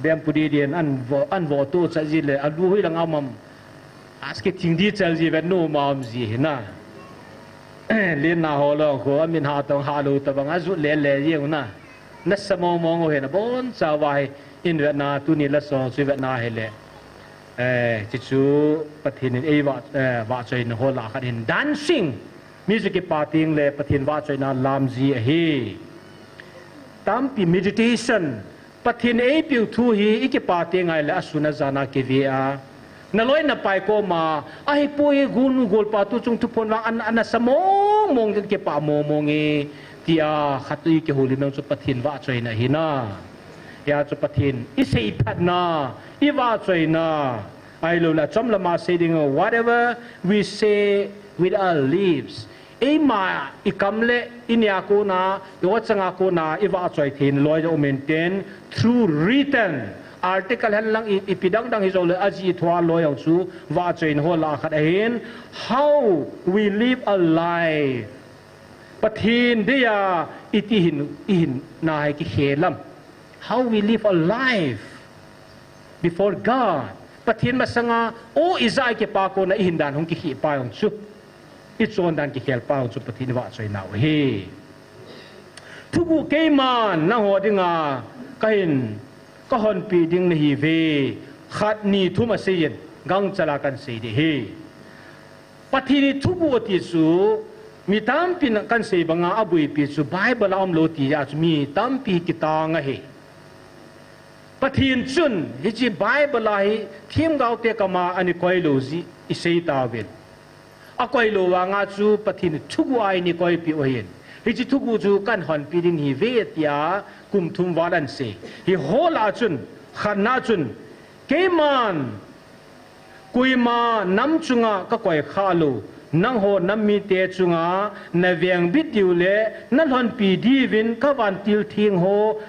Bempu di din an vo, an vo to cha ji le, alu hui lang a um am. Aski thing di chal ji vet nu ma um ji hi na. Lenna ho lo ko, amin ha tong ha lo tabang a jut le le jeng u na. Nasa mong mong u hi na, boncha uva hi in vet na, tuni la song chu vet na hi le. Eh, chu chu Pathen in ei vah, eh, vahchoina ho lah a khat hin dancing. Mi chu kipa teng le Pathen vahchoina lam ji ahi. Tampi meditation, Pathen eipiu thu hi ikipa teng ahile asun ajan a kive a. Naloi napai koma, ahipoi gun golpa tu chung thuphon vang an, anasa mong mong jeng, kipah mong mong e, tia khat ikihoulim jong chu Pathen vahchoina ahi na. Hia chu Pathen iseiphatna, ivahchoina. Ahilou le, chomlam a sei ding, whatever we say with our lips. Eima ikam le inia kona, iwachanga kona, ivahchoi theina loi jong um intin, through written, article hen lang i, ipi dang dang hi jongle, ajih thua loi jong chu, vahchoina ho lah a khat ahin, how we live our life. Pathen dia iti hin, ihin na hi kikhel am. How we live our life before God. Pathen masanga, o ija ikipa kona ihin dan hung kikhel pa jong chu. Ichon dan kikhel pa jong chu Pathen ivahchoina u ahi. Thuguh keiman nangho dinga kahin, kahonpeh ding nahiuve. Khat ni thum aseiyin, gangchal a kahin sei ding ahi. Pathen in thuguh ati chu, mi tampin kahin sei banga aboipi chu, Bible a umlou ti a chu mi tampi kitang ahi. Pathen chun, hiche Bible a hi, themgaote kama ana koilou jeh isei tauvin. Akoilou vanga chu Pathen in thuguh a eina koipeh u ahin. Hiche thuguh chu kahin honpeh ding nahiuve tia kum thum val ahin sei. Hiho lah a chun, khatna chun, keiman, koima nam chunga kakoi khah lou, nangho nam mite chunga navengbit diu le nalhonpi diuvin kavantil theng ho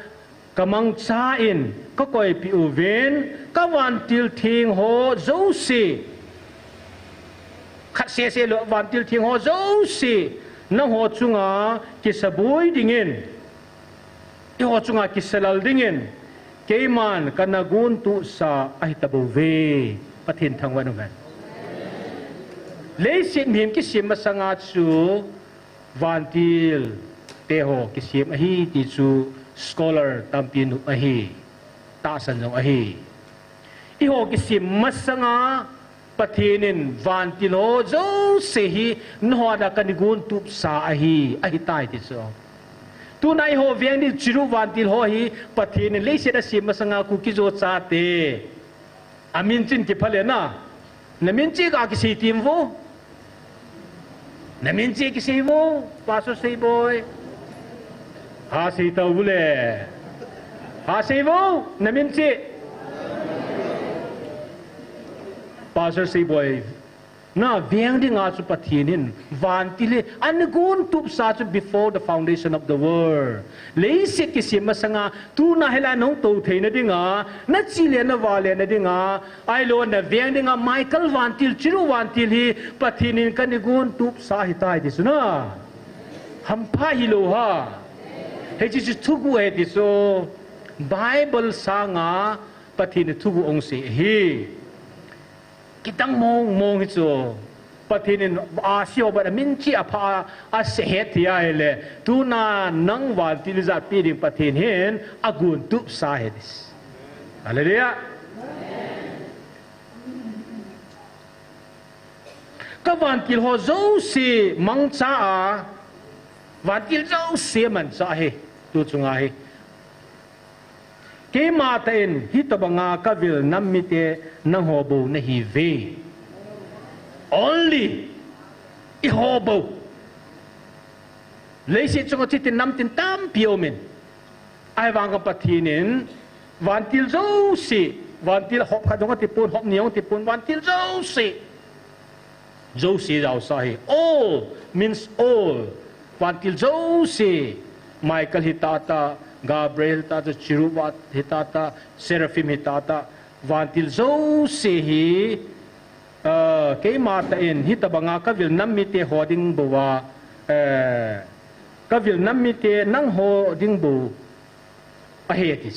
kamangchan kakoipeh uvin, kavantil theng ho jouse, khat sese lou, vantil theng ho jouse, nangho chunga kisaboi dingin, eiho chunga kisalal dingin, keiman kana gontup sa ahitabouve. Pathen thangvah in umhen. Leiset mihem kisem masanga chu vantil te ho kisem ahi ti chu scholar tampi nop ahi, tahsan jong ahi. Eiho kisem masanga Pathen in vantil ho jouse hi nangho a kana gontup sa ahi, ahitai ti chu. Tuna eiho veng ding chiru vantil ho hi Pathen in leiset asem masanga Kuki-Zo chate. Amin cheh in kipha le na. Namin cheh ga kisei tim vo. Namin cheh kisei vo, Pastor Seiboi. Ha sei tau le. Ha sei vo, namin cheh. Pastor Seiboi. Na veng dinga chu Pathen in vantil hi ana gontup sa chu before the foundation of the world. Leiset kisem masanga, tuna hilai nahung tou theina dinga, nachih le navah le na dinga, ahilou na veng dinga Michael vantil, chiru vantil hi Pathen in kana gontup sa ahitai ti chu na. Hampha hilou ham. Hiche chu thuguh ahi ti chu. Bible sanga Pathen in thuguh ahung sei ahi. Kidang mong mong hi chu. Pathen in ahsi ho bou amin cheh apha a, asei het thei ahile. Tuna nang vantil ijat pe ding Pathen hin agontup sa ahi. Hallelujah. Ka vantil ho jouse mangcha a, vantil jouse mancha ahi, tu chunga hi. Keima tah in, hitobanga ka vil nam mite nangho bou nahiuve. Only, eiho bou. Leiset chunga chiti namtin tampi aumin. Ahivang ka Pathen in, vantil jouse, vantil hop khat jong atipon, hop ni jong atipon, vantil jouse. Jouse jaosa ahi. All means all. Vantil jouse. Michael hitata, Gabriel hitata, Cherubim hitata, Seraphim hitata. Vantil jouse hi, ah, keima tah in, hitobanga ka vil nam mite ho ding bou a, eh, ka vil nam mite nangho ding bou ahi ati.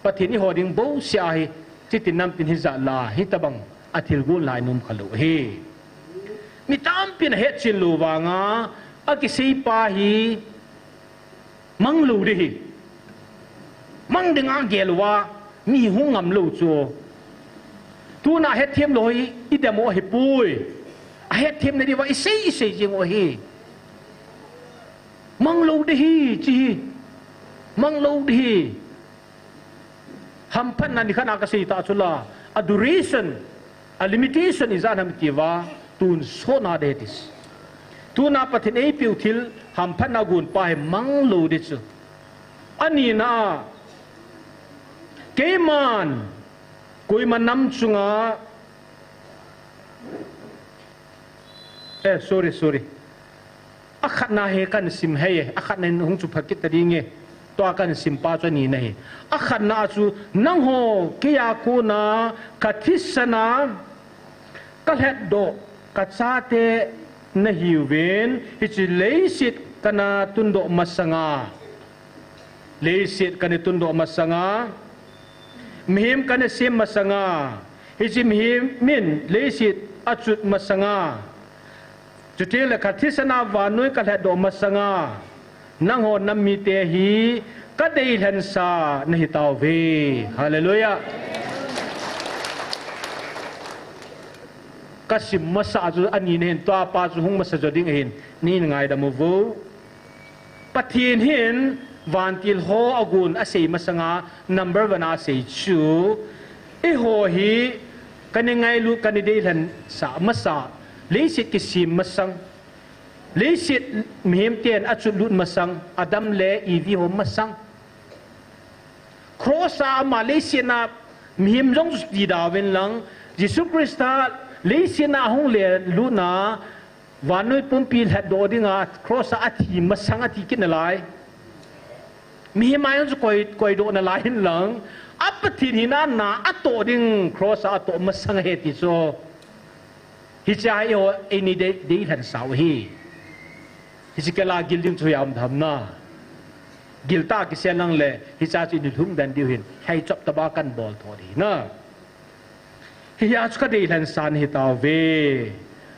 Pathen eiho ding bouseh ahi, chiti namtin hijat la, hitobang athilgon lai nom khalou ahi. Mi tampin ahetchen lou vanga, akiseipa hi, mang lou ding ahi. Mang dinga gel uva, mi hung ngam lou chu. Tuna hetthem lou hi, idem u ahipoi. Ahetthem na diuva, isei, isei jing u ahi. Mang lou ding ahi, chi hi. Mang lou ding ahi. Hamphatna nikhat a kasei tah chu la, a duration, a limitation ijat ham iti uva, tonsot na ding ahi ati. Tuna Pathen in eipeu thil, hamphatna gonpa hi mang lou ding chu. Anina, keiman, koima nam chunga, eh, sorry, sorry. Akhatna hi kahin sim ahi, akhatna in hung chupha kit ta ding e. Tua kahin simpa chu anina ahi. Akhatna chu nangho keija kona kathisan a kalhatdoh kachate nahiuvin, hiche leiset kana tundoh masanga. Leiset kana tundoh masanga. Mihem kana sem masanga. Hiche mihem in leiset achut masanga. Chutengle kathisan a vannoi kalhatdoh masanga, nangho nam mite hi kadeilhensa nahitauve. Hallelujah. Kasim masa chu anina ahin, tuapa chu hung masa jo ding ahin, nei ngaidam uvo. Pathen hin vantil ho agon asei masanga number one a asei chu, eiho hi kana ngailut, kana deilhensa masa, leiset kisem masang, leiset mihem ten achutlut masang, Adam le Evi ho masang. Cross a ama leiset a mihem jong chu tidauvin lang, Jesu Christa leiset a ahung lutna, vannoi pumpi lhatdoh dinga cross a athi masang athi kit nalai. Mihem a jong chu koi, koidoh nalai hin lang, a Pathen hina na atoh ding cross a atoh masang ahi ti chu. Hichea eiho eini dei, deilhensa u ahi. Hiche kila gil ding chu hoiya um dem na. Gil tah kisei lang le, hichea chu eini lhung den diu ahin, hei chop taba kahin bol tho ding ahi na. Hiya chu kadeilhensa nahitauve.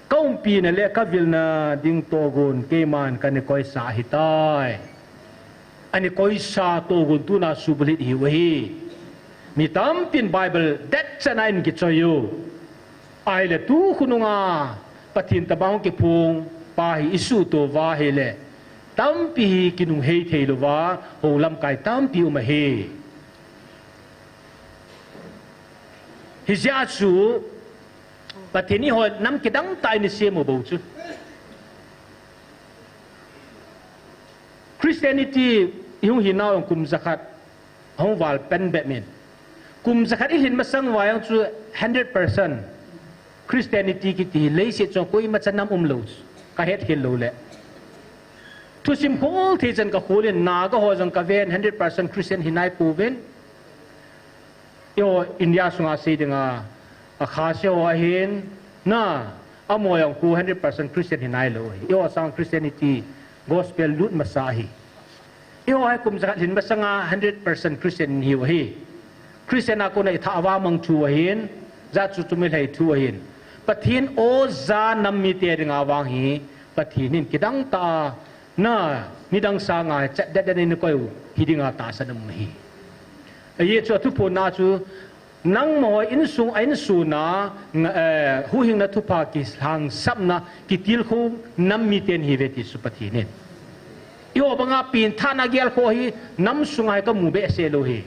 Kaumpina le kavilna ding tohgon keiman kana koisa ahitai. Ana koisa tohgon tuna subulhit ihiu ahi. Mi tampin Bible detchan a ahin kichoi u. Ahile tukhonunga Pathen tobang hung kiphong pa hi isuhto uva ahile, tampi hi kinunghei theilouva hou lamkai tampi um ahi. Hijeh a chu Pathen in eiho nam kidang tah in eisem u bou chu. Christianity ihung hinau jong kum jakhat ahung val pen bep in. Kum jakhat ilhin masang uva jong chu hundred percent Christianity kiti hi leiset chunga koimacha nam umlou chu kahet khel lou le. Thusim khol thei chan kakhol in, Naga ho jong kaven hundred percent Christian hinai pouvin. Eiho India sunga sei dinga, a Khasi ho ahin, na, amaho jong khu hundred percent Christian hinailou ahi. Eiho sang Christianity, gospel lut masa ahi. Eiho hi kum jakhat lhin masanga hundred percent Christian ihiu ahi. Christian a kona ithah a vangmang thu ahin, jat chu chom ilhai thu ahin. Pathen oja nam mite dinga vang hi, Pathen in kidang tah a, na, midang sanga chet det det in eikoi u, hi dinga tahsan um ahi. Ajeh chu athuphonna chu, Nangma ho insung a insung a, nga, eh, huhhingna thupha kihangsapna, kitilkhou nam miten ihiuve ti chu Pathen in. Eiho banga pengthahna gelkhoh hi nam sunga hi kamu behseh lou hi.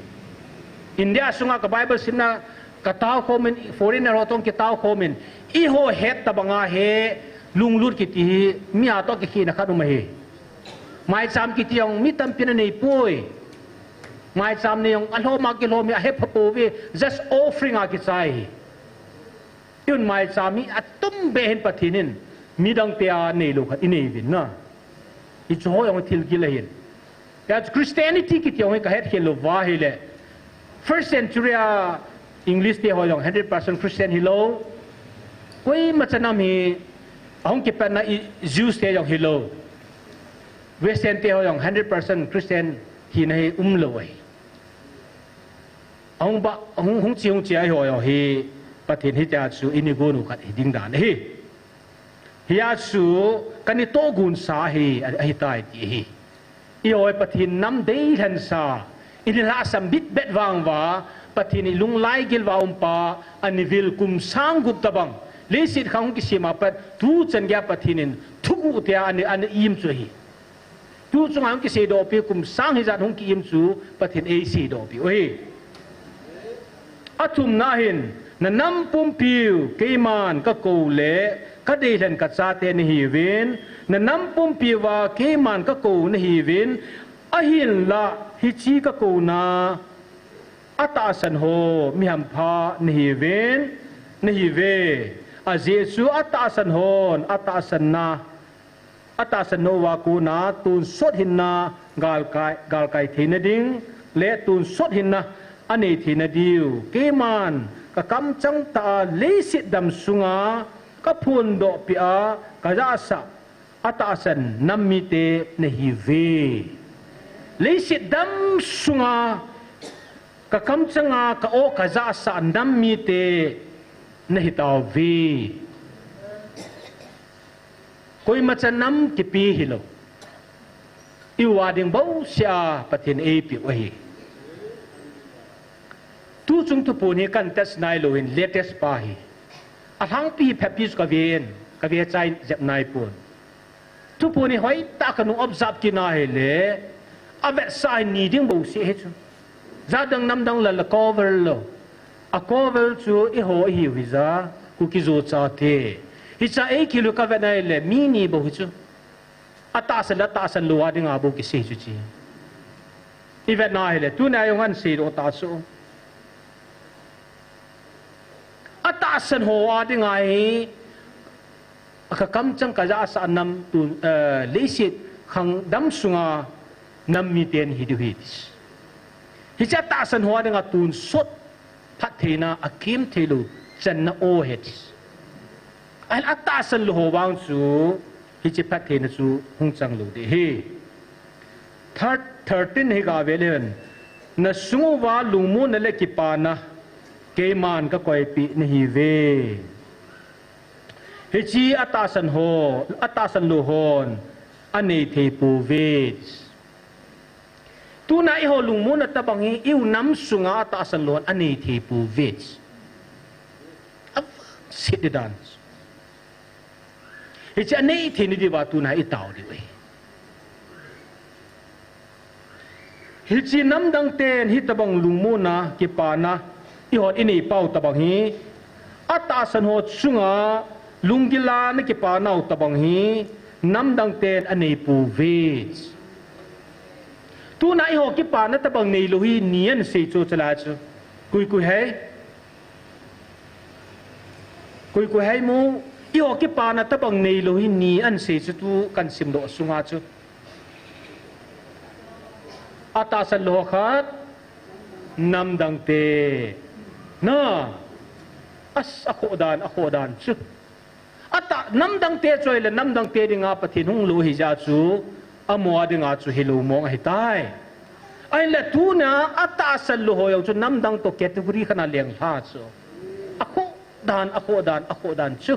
India sunga ka Bible simna katao khomin, foreigner ho toh kitaokhom in, eiho het tobanga hi lunglut kiti hi, mi a toh kikhehna khat um ahi. Maicham kiti jong mi tampin anei poi. Maicham nei jong alhom a kilhom hi ahe pha pouve, just offering a kichai hi. Tun maicham hi atumbeh hin Pathen in midangte a neilou khat inei uvin na. Hiche ho jong thil gil ahin. Hijeh a Christianity kiti jong hi kahet khel lou va ahile, first century a English te ho jong hundred percent Christian hilou. Koima cha nam hi ahung kipatna i Jews te jong hilou. Western te ho jong hundred percent Christian hina hi umlou ahi. Ahung ba, hung, hung che, hung che a eiho jong hi Pathen hitia chu ini gon u khat hiding dan ahi. Hijeh a chu kana tohgon sa hi, ahitai ti ahi. Eiho hi Pathen nam deilhen sa, ilhahsam bitbet vang uva, Pathen ilung laigil uva um pa, anivil kum sang gup tobang. Leiset khang hung kisem a pat, tuchan geiya Pathen in thuguh tia ana, ana im chu ahi. Tu chunga hung kiseidoh piu kum sang hijat hung ki-im chu Pathen in eiseidoh piu ahi. Athumna hin, na nam pumpiu keiman kakou le kadeilhen kachate nahiuvin, na nam pumpiuva keiman kakou nahiuvin, ahinlah hiche kakouna atahsan ho mihampha nahiuvin, nahiuve. Ajeh chu atahsan hon atahsanna atahsan nauva kona tonsot hinna galkai, galkai theina ding le tonsot hinna anei theina diu keiman kakamchang tah a leiset dam sunga kaphondoh peh a kajahsah atahsan nam mite nahiuve. Leiset dam sunga kakamchang a ka-o kajahsah nam mite nahitauve. Koima cha nam kipe hilou. Eiho a ding bouseh a Pathen in eipeh u ahi. Tuchung thuphon hi kana test nailou hin latest pa hi. Alhangpi phabep chu kaven, kave chai jep naipon. Thuphon hi hoitah a kana observe kit na ahile, avetsah hi ni ding bouseh ahi chu. Jat dang nam dang lal a cover lou. A cover chu eiho ihiu hija, Kuki-Zo chate. Hichea eikhel u kavet na ahile, mi ni bou hi chu. Atahsan le atahsan lou a dinga bou kisei chu chi. Ivet na ahile, tunia jong ana seidoh tah chu. Atahsan ho a dinga hi, kakamchang kajahsah nam tu, eh, leiset khang dam sunga nam miten hidiu ahi. Hiche atahsan ho a dinga tonsot phattheina akem theilou channa o ahi. Ahile atahsan lou ho vang chu hiche phattheina chu hung chang lou ding ahi. Thir-, thirteen hi gave leu hen. Na sung uva lungmonna le kipana keiman kakoipeh nahiuve. Hiche atahsan ho, atahsan lou hon anei thei pouve. Tuna eiho lungmonna tobang hi eiho nam sunga atahsan lou hon anei thei pouve. Avangset di dan. Hiche anei theina diuva tuna itao diu ahi. Hiche namdang ten hitobang lungmonna, kipana, eihon inei pau tobang hi, atahsan ho chunga lunggil a na kipanau tobang hi, namdang ten anei pouve. Tuna eiho kipana tobang neilou hi ni ana sei chu chalai chu. Kui kui hei. Kui kui hei mu, eiho kipana tobang neilou hi ni ana sei chu tu kana simdoh sunga chu. Atahsan lou ho khat, namdang te. Na, as, akhoh dan, akhoh dan chu. Atah, namdang te chu ahile, namdang te dinga Pathen hung lou hijeh chu, amaho dinga chu hilou mong ahitai. Ahinla tuna, atahsan lou ho jong chu namdang toh category khat a lenglha chu. Akhoh dan, akhoh dan, akhoh dan chu.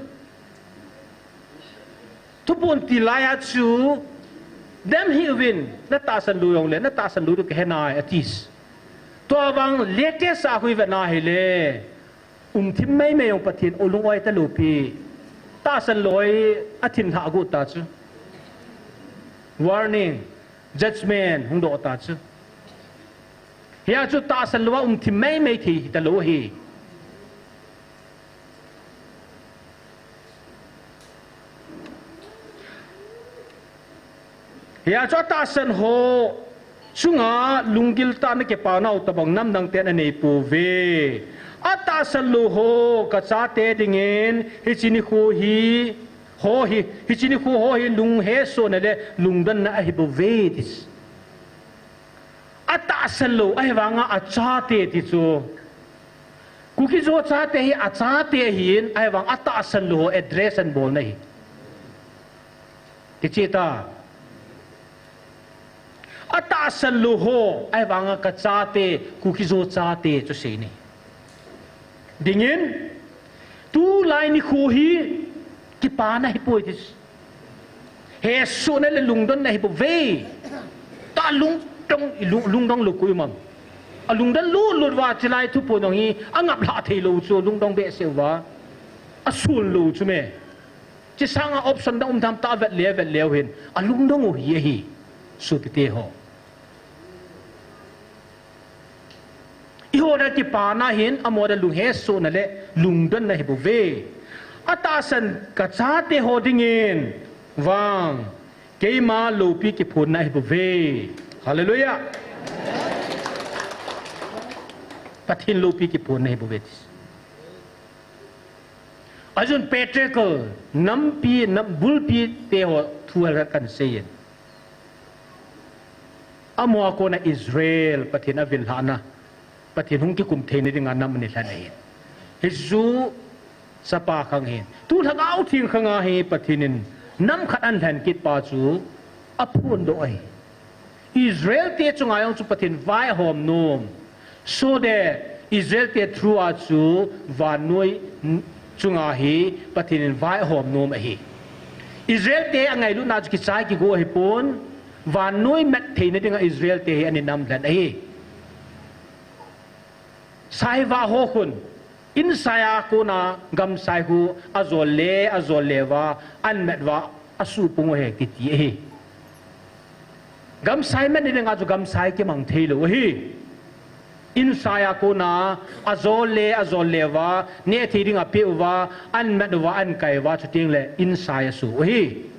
Thupun til laiya chu, dem hih uvin, na tahsan lou jongle, na tahsan lou diu kahe nai, ati. Tua vang latest a khu ivet na hile, umthim meimei jong Pathen in alung oi talou pi. Tahsan lou hi athin lhah got ta chu. Warning, judgment hung doh ta chu. Hia chu tahsan lou a umthim meimei thei hitalou ahi. Hia chu atahsan ho chunga lunggil tah a kipa nau tobang namdang ten anei pouve. Atahsan lou ho kachate dingin hiche nikho hi, ho hi, hiche nikho ho hi lunghesohna le lungdonna ahi bouve ti. Atahsan lou, ahivanga achate ti chu. Kuki-Zo chate hi achate ahin, ahivang atahsan lou ho address abolna ahi. Kicheh ta. Atahsan lou ho, ahivanga kachate, Kuki-Zo chate chu seina ahi. Dingin, tulai nikho hi kipana hipoi ti. Hesohna le lungdonna hi bouve. Tua lungdong, lung, lungdong lou koi um am. Alungdong lutlut uva chulai thuphon jong hi, angap lhah thei lou chu, lungdong behseh uva. Asun lou chu me. Hiche sanga option dang um tham, tua vet le, vet leu hin. Alungdong u hi ahi. Sopite ho. Eiho dia kipana hin, amaho dia lunghesohna le lungdonna hi bouve. Atahsan kachate ho dingin vang, keima loupi kiphonna hi bouve. Hallelujah. Pathen loupi kiphonna hi bouve. Ajeh chu patriarchal, nampi, nam, bulpi te ho thu hal kan seiyin. Amaho a kona Israel, Pathen avil lhahna, Pathen hung kikum theina dinga nam anei lhon ahi. Hichu chapa khang ahi. Tu Lhagao Theng khanga hi Pathen in nam khat ahin lhen kit pa chu aphondoh ahi. Israel te chunga jong chu Pathen vaihom nom. So that Israel te through a chu vannoi chunga hi Pathen in vaihom nom ahi. Israel te angailutna chu kichai kigo ahipon, vannoi mat theina dinga Israel te hi ahin nam lhon ahi. Saivah ho khun, insai a kona gamsai khu ajol le, ajol le uva, ahin mat uva, asuhpung u ahi kiti ahi. Gamsai matna dinga chu gamsai kimang thei lou ahi. Insai a kona, ajol le, ajol le uva, neh thei ding apeh uva, ahin mat uva, ahin kai uva, chuteng le, insai asoh u ahi.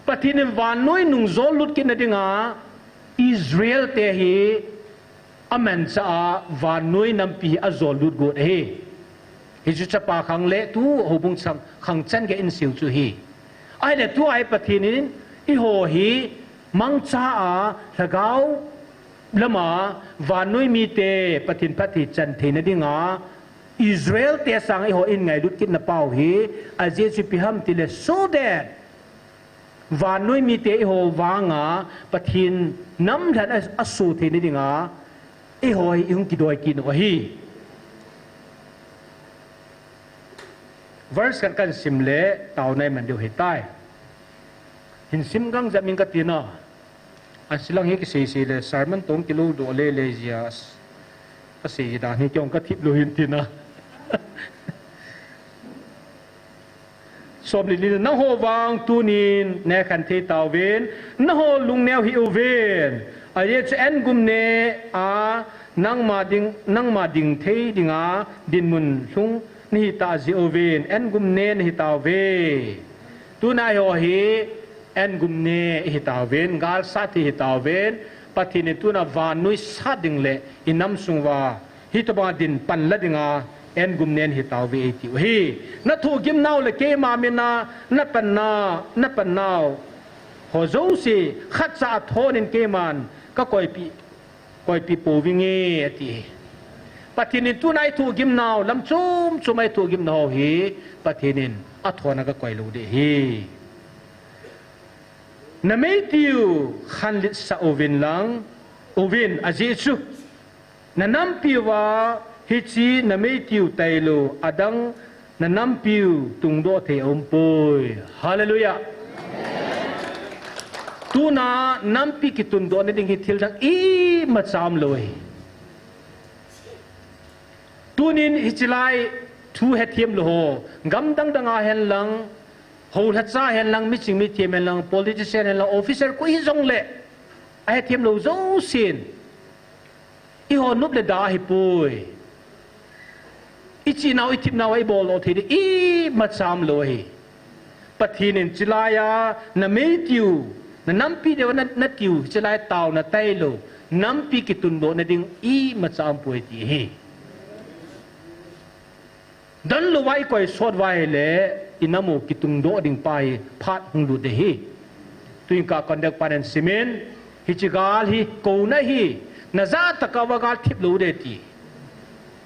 Pathen in vannoi nung jol lut kitna dinga, Israel te hi, amanchah a vannoi nampi hi ajol lut got ahi. Hichu chapa khang le tu houbung chang khang chan gei in seiu chu ahi. Ahile tua hi Pathen in eiho hi mangcha a lhagao lama vannoi mite Pathen phatthei chan theina dinga Israel te sanga eiho in ngailut kitna pau hi ajeh chu ipi ham tile so that Vannoi mite eiho vanga Pathen nam lhon a, asoh theina dinga, eiho hi ihung kidoi kit u ahi. Verse khat kahin sim le, taona iman diu ahitai. Hin sim gangjet ing kati na. Ahin lang hi kisei sei le, sermon toh kilou doh le le jia. Kasei dan hi kei jong kathip lou hin tina. Somleli, nangho vang tunin neh khen thei tauvin, nangho lungneo hih uvin. Ajeh chu N-gum neh a nangma ding, nangma ding thei dinga dinmun lhung nahi tah jeh uvin, N-gum neh nahi tauve. Tuna eiho hi N-gum neh ihi tauvin, gal sat thei ihi tauvin, Pathen in tuna vannoi sat ding le inam sung uva hitobang a din panla dinga N-gum neh nahi tauve eitiu ahi. Nathohgim nau le keima mina napanna, napan nau ho jouse khatcha a thon in keiman kakoipeh, koipeh pouvinge ati. Pathen in tuna ithohgim nau, lam chom chom a ithohgim nau hi Pathen in athon a kakoi lou ding ahi. Nameitiu khanletsah uvin lang, uvin ajeh chu nanampiu va hiche nameitiu tailou adang nanampiu tungdoh thei aumpoi. Hallelujah. Tuna nampi kitundoh na ding hi thil dang imacha umlou ahi. Tunin hiche lai thu hethem lou ho, gam dang dang a hen lang, hou lhacha hen lang, miching mithem hen lang, politician hen lang, officer koi hijong le, ahethem lou jousen, eiho nop le da ahipoi. Ichih nau, ithip nau, ibol lou thei ding imacha umlou ahi. Pathen in hiche lai a, na mei tiu, na nampi deu na, na tiu, hiche lai taona tailou, nampi kitundoh na ding imacha umpoi ti ahi. Donlou a ikoi sot uva ahile, inam u kitundoh ding pa hi phat hung lut ding ahi. Tuin ka conduct pan in simin, hiche gal hi, kouna ahi, najah tah a uva gal thip lou ding ti.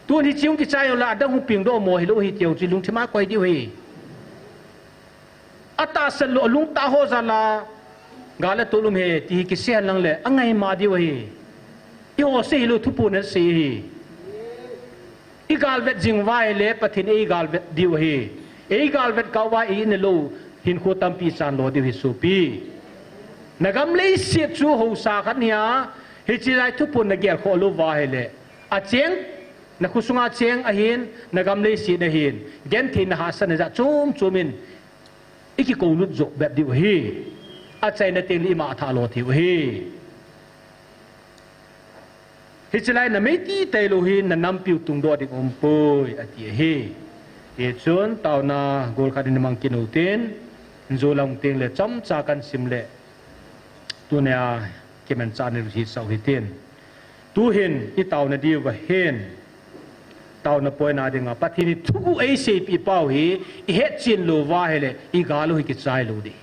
Tun hiche hung kichai uleh, adang hung pengdoh mo hilou ahi tiu chu lungthim a koi diu ahi. Atahsan lou, alungtah ho jal a, gal a tolum ahi, ti hi kisei hen lang le, angaima diu ahi. Eiho sei hilou thuphon asei ahi. Igalvet jing uva ahile, Pathen in eigalvet diu ahi. Eigalvet kah uva, i-in lou, hinkho tampi chan lo diu ahi sopi. Na gam leiset chu haosa khat nia, hiche lai thuphon nagel khoh lou uva ahile, acheng, na khosunga cheng ahin, na gam leiset ahin, genthei na hahsatna jat chom chom in, ikikou lut joh bep diu ahi. Achaina teng le ima thah lo thei u ahi. Hiche lai na mei ti tailou hi na nampiu tungdoh ding umpoi ati ahi. Hichun taona gol khat in mang kit u tin, injo lang teng le chomcha kan sim le. Tunia kimanchah ni hi sau hitin. Tuhin i taona diuva hin. Taona poina dinga Pathen in thuguh eiseipeh pau hi, i hetchen lou uva ahile, i gal u hi kichai lou ding.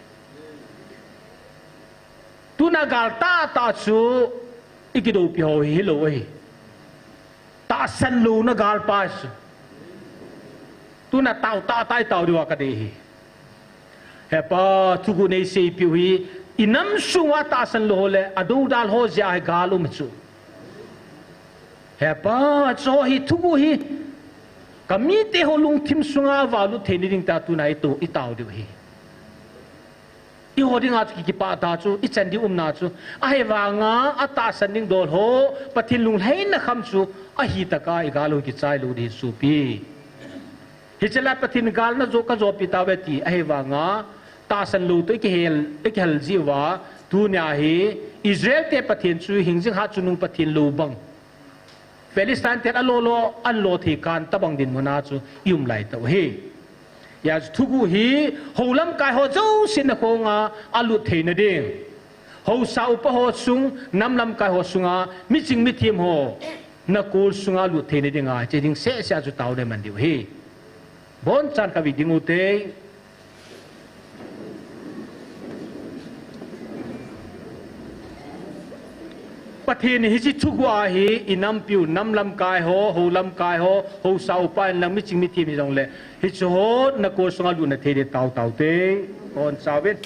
Tuna gal tahtah chu, i kidoupi ho hi hilou ahi. Tahsan louna gal pa chu. Tuna tao tahtah i tao diuva kadei ahi. He Pa, thuguh neiseipeh u hi, i nam sunga tahsan lou ho le, adoudal ho jeh a hi gal um chu. He Pa, chuho hi thuguh hi, ka mite ho lungthim sunga valut theina ding tia tuna i to, i tao diu ahi. Eiho dinga chu ki, kipah tah chu, i chan ding umna chu. Ahivanga, atahsan ding dol ho, Pathen lunglhaina kham chu, ahi tah a i gal u kichai lou ding ahi sopi. Hiche lai Pathen gal najo kajopi tauve ti, ahivanga, tahsan lou toh i kihel, i kihel jiuva, tunia hi, Israel te Pathen chu hingjing hatchungnung Pathen lou bang. Palestine ten alo lo, an lo thei kan tabang dinmun a chu i um lai tau ahi. Hijeh chun thuguh hi, hou lamkai ho jouse na konga, alut theina ding. Haosa upa ho sung, nam lamkai ho sunga, miching mithem ho, na kol sunga lut theina dinga, hiche ding seh seh a chu taona iman diu ahi. Bonchan kavah ding u te. Pathen in hiche thuguh a hi, i nampiu, nam lamkai ho, hou lamkai ho, haosa upa in lang miching mithem hijongle, hiche ho, na kol sunga lutna thei ding tao tao te. Bonchauvin.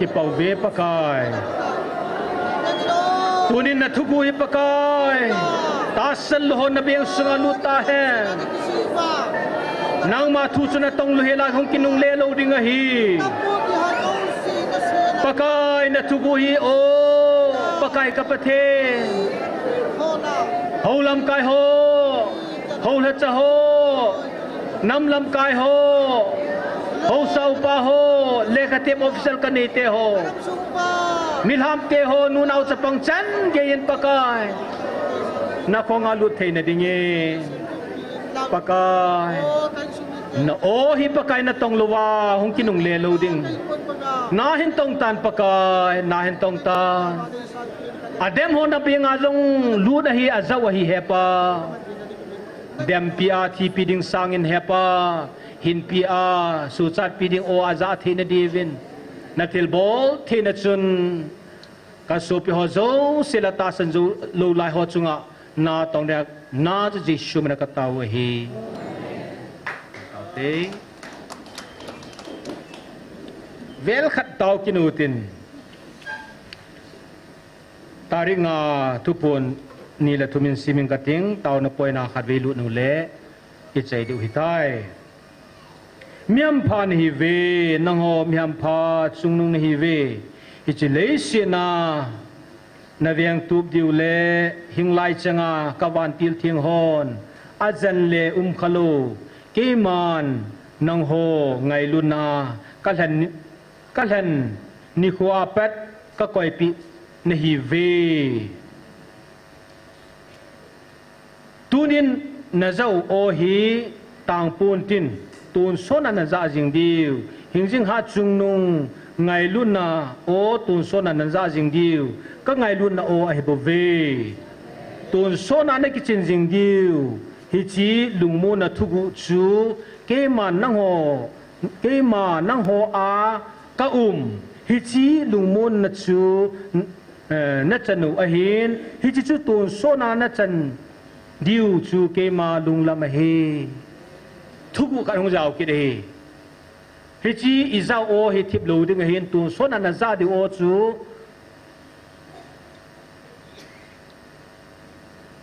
Kipah uve Pakai. Tunin na thuguh hi Pakai, tahsan lou ho na beng sunga lut tahen. Nangma thu chu na tong lou hela hung kinungle lou ding ahi. Pakai na thuguh hi o, Pakai ka Pathen. Hou lamkai ho, hou lhacha ho, nam lamkai ho, haosa upa ho, lekha them official ka neite ho, milhamte ho, nunao chapang chan geiyin Pakai, na khonga lut theina dingin Pakai, na o hi Pakai na tong louva hung kinungle lou ding. Na hin tong tan Pakai, na hin tong tan. Adem ho na benga jong lut ahi, ajao ahi Hepa. Dempi a thipi ding sangin Hepa, hinpi a suchatpi ding o aja theina diuvin, na thilbol theina chun ka sopi ho jouse le tahsan jou lou lai ho chunga na tong ding, na chu Jesu mina ka tao u ahi. Taute. Vel khat tao kit u tin. Tarik nga Thuphon ni le thum in simin ka ting, taona point a khatvei lut u le i chai diu hitai. Mihampha na hiuve, nangho mihampha chungnung na hiuve. Hiche leiset a na vengtup diu le, hinglai changa ka vantil theng hon ajen le um khalou, keiman nangho ngailutna a ka lhen, ka lhen nikho a pat ka koipeh na hiuve. Tunin na ja u aw hi tangpon tin, tonsot a na ja jing diu. Hingjing hat chungnung ngailutna aw tonsot a na ja jing diu. Ka ngailutna aw ahi bouve. Tonsot a na kichen jing diu. Hiche lungmonna thuguh chu keima nangho, keima nangho a ka um. Hiche lungmonna chu eh, na chan u ahin, hiche chu tonsot a na chan diu chu keima lunglam ahi. Thuguh khat hung jao kit ahi. Hiche i ja u aw hi thip lou ding ahin, tonsot a na ja diu aw chu.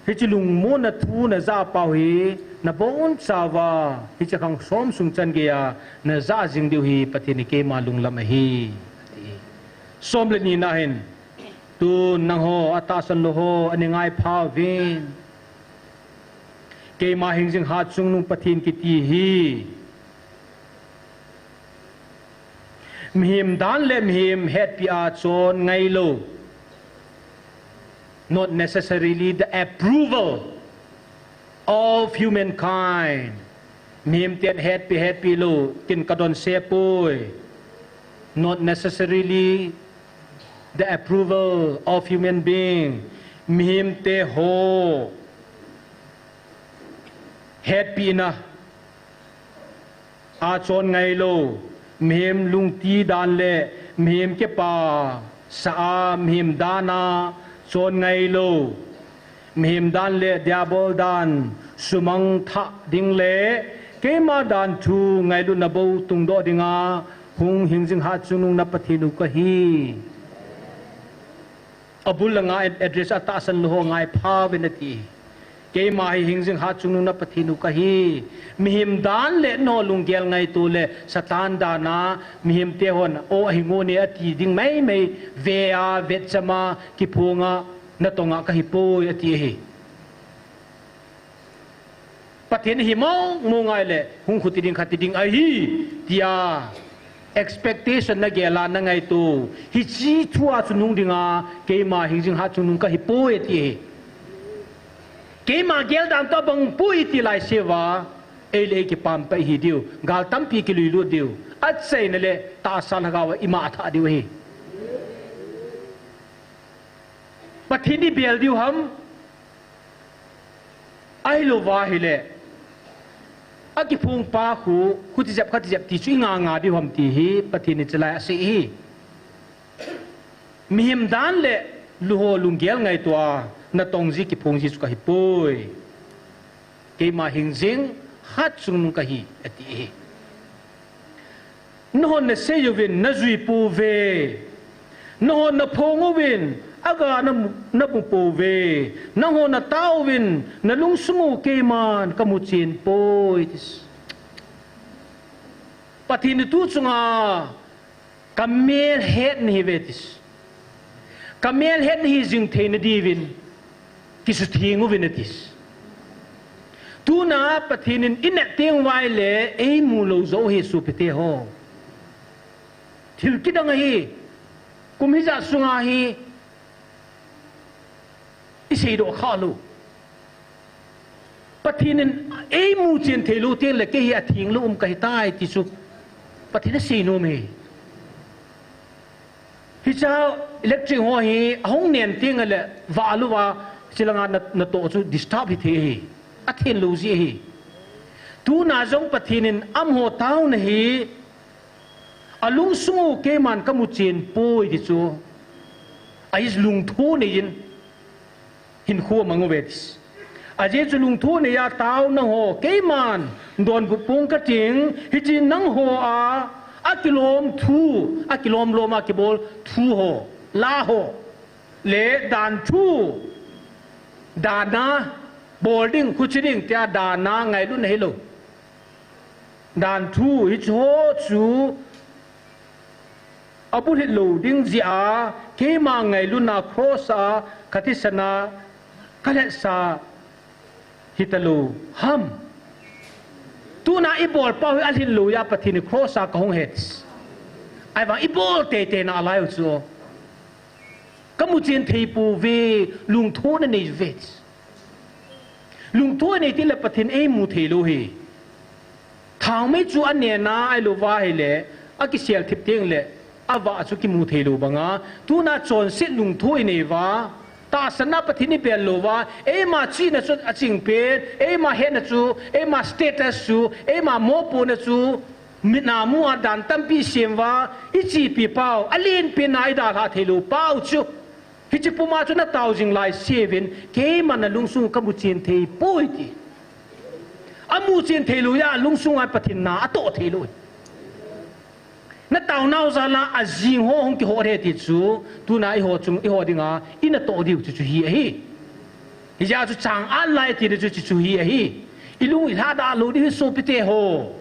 Hiche lungmonna thu na ja pau hi, na bonchauva, hiche khang som sung chan geiya na ja jing diu hi Pathen in keima lunglam ahi. Som le ni na hin, tun nangho atahsan lou ho ana ngai pha uvin. Keima hingjing hat chungnung Pathen kiti hi mihem dan le mihem hetpi a chon ngai lou. Not necessarily the approval of humankind. Mihem ten hetpi, hetpi lou, ken ka donse poi. Not necessarily the approval of human being. Mihem te ho hetpina a chon ngai lou, mihem lungti dan le mihem kipah sa a mihem dan a chon ngai lou, mihem dan le diabol dan sumang thah ding le keima dan thu ngailutna bou tungdoh dinga hung hingjing hat chungnung na Pathen u kahi. Abul langa address a tahsan lou ho ngai pha uvin ati. Keima hi hingjing hat chungnung na Pathen u kahi. Mihem dan le nangho lunggel ngaito le Satan dan a mihem te hon aw ahi ngon e ati ding maimai ve a vetcham a kiphong a na tong a kahi poi ati ahi. Pathen hi mong mong ngai le hung khuti ding khati ding ahi tia expectation na gel a na ngaito. Hiche thu a chungnung dinga keima hingjing hat chungnung kahi poi ati ahi. Keima gel dan toh bang poi ti lai seuva, ei le ei kipam pai hi diu, gal tampi kilui lut diu, achaina le tahsa lhagao a ima thah diu ahi. Pathen i bel diu ham, ahilouva ahile, akiphong pa khu, khuti jep khati jep ti chu i nga nga diu ham ti hi, Pathen in chalai asei hi. Mihem dan le lungho lunggel ngaito a na tong ji kiphong ji chu kahi poi. Keima hingjing hat chungnung kahi, ati hi. Nahon na sei uvin na jui pouve. Nangho naphong uvin, aga namu, namu pouve. Nangho nataovin, nalungsung u keiman kamu chen poi, ati. Pathen in tu chunga, kamel hetna hi ve ati. Kamel hetna hi jing theina diuvin, kisutheng uvin ati. Tuna Pathen in ineh teng uva le, eimu lou joh u hi sopite ho. Thil kidang ahi, kum hijat sunga hi, iseidoh khalou. Pathen in eimu chen theilou teng le kei hi atheng lou um kahitai ti chu Pathen in aseinom e. Hiche electric ho hi ahung nen teng le vah louva, chulanga na, natoh chu disturb hithei ahi. Athen lou jeh ahi. Tuna jong Pathen in amaho taona hi, alungsung u keiman kamu chen poi ti chu, ahi lungthim neiyin hinkho amang uve ati. Ajeh chu lungthim neiya tao nangho, keiman donbut pong kating, hiche nangho a, akilom thu, akilom lom a kibol thu ho, la ho, le dan thu, dan a, bol ding, khuchi ding tia dan a ngailutna hilou. Dan thu hiche ho chu abulhit lou ding jeh a, keima ngailutna cross a kathisan a kalhahsa hitalou ham. Tuna ibol pau hi alhin lou jeh a Pathen in cross a kahung het. Ahivang ibol teitei nalai u chu. Kamu chen thei pouve, lungthim nanei uve. Lungthim nei teng le Pathen eimu theilou ahi. Thangmei chu anena ahilouva ahile, akisel thip teng le, avah chu kimu theilou banga. Tuna chonset lungthim inei uva, tahsanna Pathen ibel lou uva, eima chihna chu aching pen, eima hetna chu, eima status chu, eima mopohna chu, mit a mu a dan tampi isem uva, ichepi pau, alen pen a idalhah theilou pau chu. Hiche puma chu natao jing laiseu vin, keima nalungsung kamu chen thei poi ti. Amu chen theilou jeh a lungsung a Pathen na atoh theilou. Natao nau jal a ajing ho hung kiho e ti chu, tuna eiho chung, eiho dinga, ina toh diu chu, chu hi ahi. Hijeh a chu chang-at lai tina chu, chu, chu hi ahi. Ilung ilhadah lou diu hi sopite ho.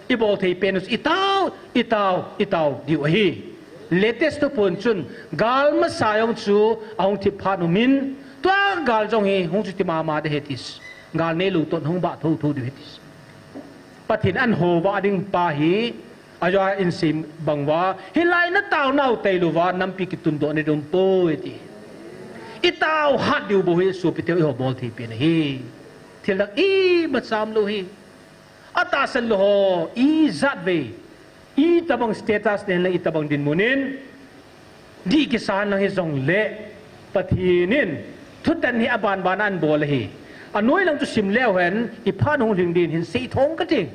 Ibol thei pen u chu itao, itao, itao diu ahi. Latest thuphon chun gal masa jong chu ahung thip phat umin, tua gal jong hi hung chuti mama ding ahi ti. Gal neilou toh hung bah thotho diu ahi ti. Pathen in ahin hovah ding pa hi, ajeh a insei bang uva, hilai natao nau tailou uva, nampi kitundoh na ding um poi ti. Itao hat diu bou hi sopite ho, eiho bol thei pen ahi. Thil dang ima cham lou hi. Atahsan lou ho, ijat vei, itobang status nen le itobang dinmun in, dih kisa henlang hijongle, Pathen in thutan hi abanban a anabol ahi. Anoi lang chu sim leu hen, iphat hung lhing din hin sei thong kati.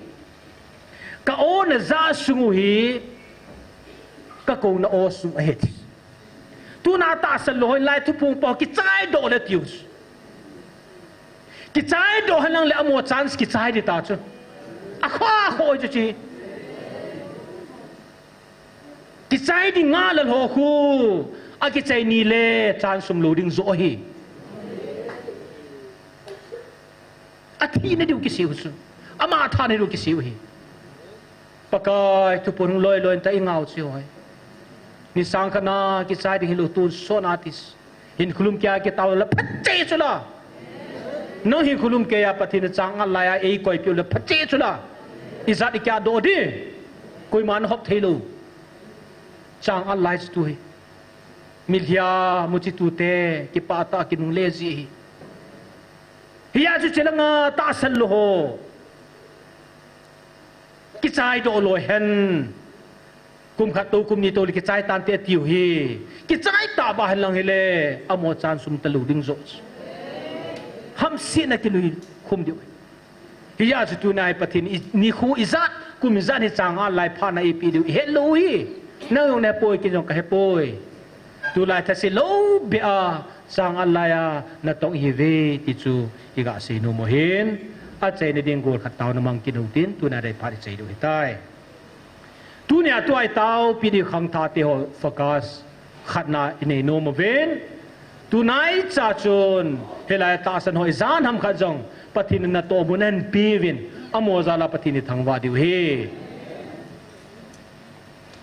Ka-ona ja sung u hi, kakouna o sung ahi ti. Tuna tahsan lou ho, lai thuphong pa kichaidoh le tiu. Kichaidoh henlang le amaho chance kichai ding ta chu. Akhoh akhoh chu chi. Kichai ding nga le lou khu. Akichai ni le chance um lou ding joh ahi. Athina diu kisei u chu. Ama athana diu kisei u ahi. Pakai thuphon hung loi loi in ta ingao chu hoi. Ni sang khat na kichai ding hilou tun sot na ti. Hinkho lum keiya kitao le phache chu la. Nang hinkho lum keiya Pathen in chang-at laiya eikoipiu le phache chu la. Ijat ikeiya doh ding. Koiman hop theilou. Chang-at lai chu tu hi. Milhia muchi tute kipah tah a kinungle ji hi. Hijeh a chu chelanga tahsan lou ho. Kichaidoh loi hen. Kum khat tou, kum ni tou le kichai tante atiu hi. Kichai tah bah henlang hile, amaho chance um talou ding joh. Hamsetna kilui khum diu. Hijeh a chu tuna hi Pathen in nikho ijat, kum ijat hi chang-at lai phat na eipeh diu ihet lou u hi. Nang jong nahe poi, kei jong kahe poi. Tulai thase lou beh a, chang-at laiya natong ihiuve ti chu iga seinom u ahin, achaina ding gol khat taona mang kit u hitin, tuna dei phat ichai diu ahitai. Tunia tua itaopi diu khangthah te ho focus. Khatna inei nom uvin. Tunaicha chun, hilai tahsan ho ijat ham khat jong, Pathen in natoh mun ahin peuvin, amaho jal a Pathen ithangvah diu ahi.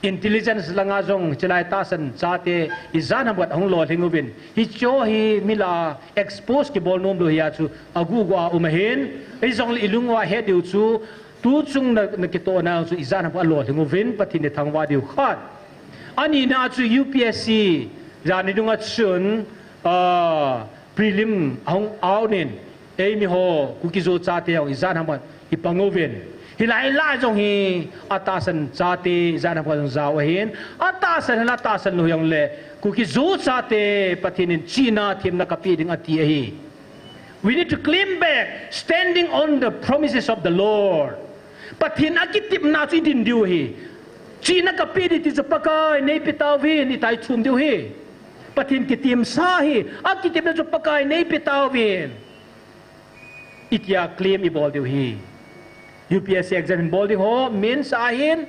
Intelligence langa jong, hilai tahsan chate, ijat ham khat ahung lolhing uvin. Hicheho hi mi lah a expose kibol nom lou hia chu, agugu a um ahin. Hijongle ilung uva het diu chu, tuchung na, nakitohna chu ijat ham khat alolhing uvin, Pathen ithangvah diu khat. Anina chu U P S C, jani dunga chun, ah, prelim ahung out in, eimi ho, Kuki-Zo chate ho, ijat ham khat ipang uvin. Hilai lah jong hi, atahsan chate, ijat ham khat jong jao ahin. Atahsan le atahsan lou hijongle, Kuki-Zo chate, Pathen in chihna themna kapeh ding ati ahi. We need to claim back, standing on the promises of the Lord. Pathen akitepna chu idin diu ahi. Chihna kapeh ding ti chu Pakai neipe tauvin, iti chom diu ahi. Pathen kitemsa ahi, akitepna chu Pakai neipe tauvin, itia claim ibol diu ahi. U P S C exam hin bol ding ho, mains ahin,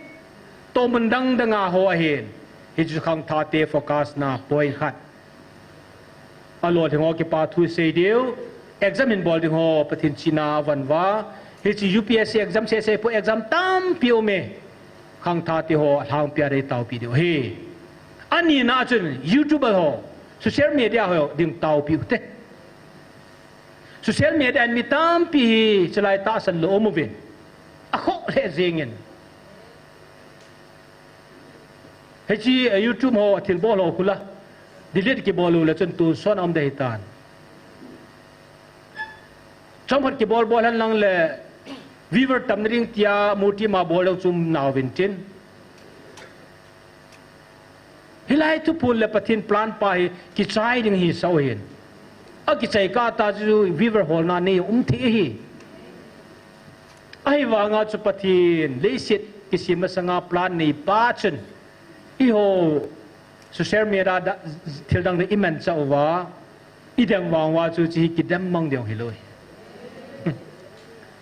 tohmun dang dang a ho ahin. Hichu khangthahte focus na point khat. Alolhing ho kipa thu isei diu, exam hin bol ding ho, Pathen chihna avang uva. Hiche U P S C exam seh seh poi, exam tampi aume. Khangthahte ho, alhangpia ding taopi diu ahi. Anina chun, YouTuber ho, social media ho, ding taopi ute. Social media in mi tampi hi, chulai tahsan lou um uvin. Akhoh lheh jengin. Hiche, eh, YouTube ho thilbol ho khu la. Delete kibol uleh chun tonsot aum ding ahitan. Chomkhat kibol bol hen lang le viewer tamna ding tia murti ma bol lou chu um nauvin tin. Hilai thuphon le Pathen plan pa hi kichai ding hisah u ahin. Akichai kah a chu viewer holna nei um thei ahi. Ahivanga chu Pathen leiset kisem masanga plan neipa chun, eiho social media a thildang ding imanchah uva, idem vang uva chu hiche hi kidem mang ding hilou ahi.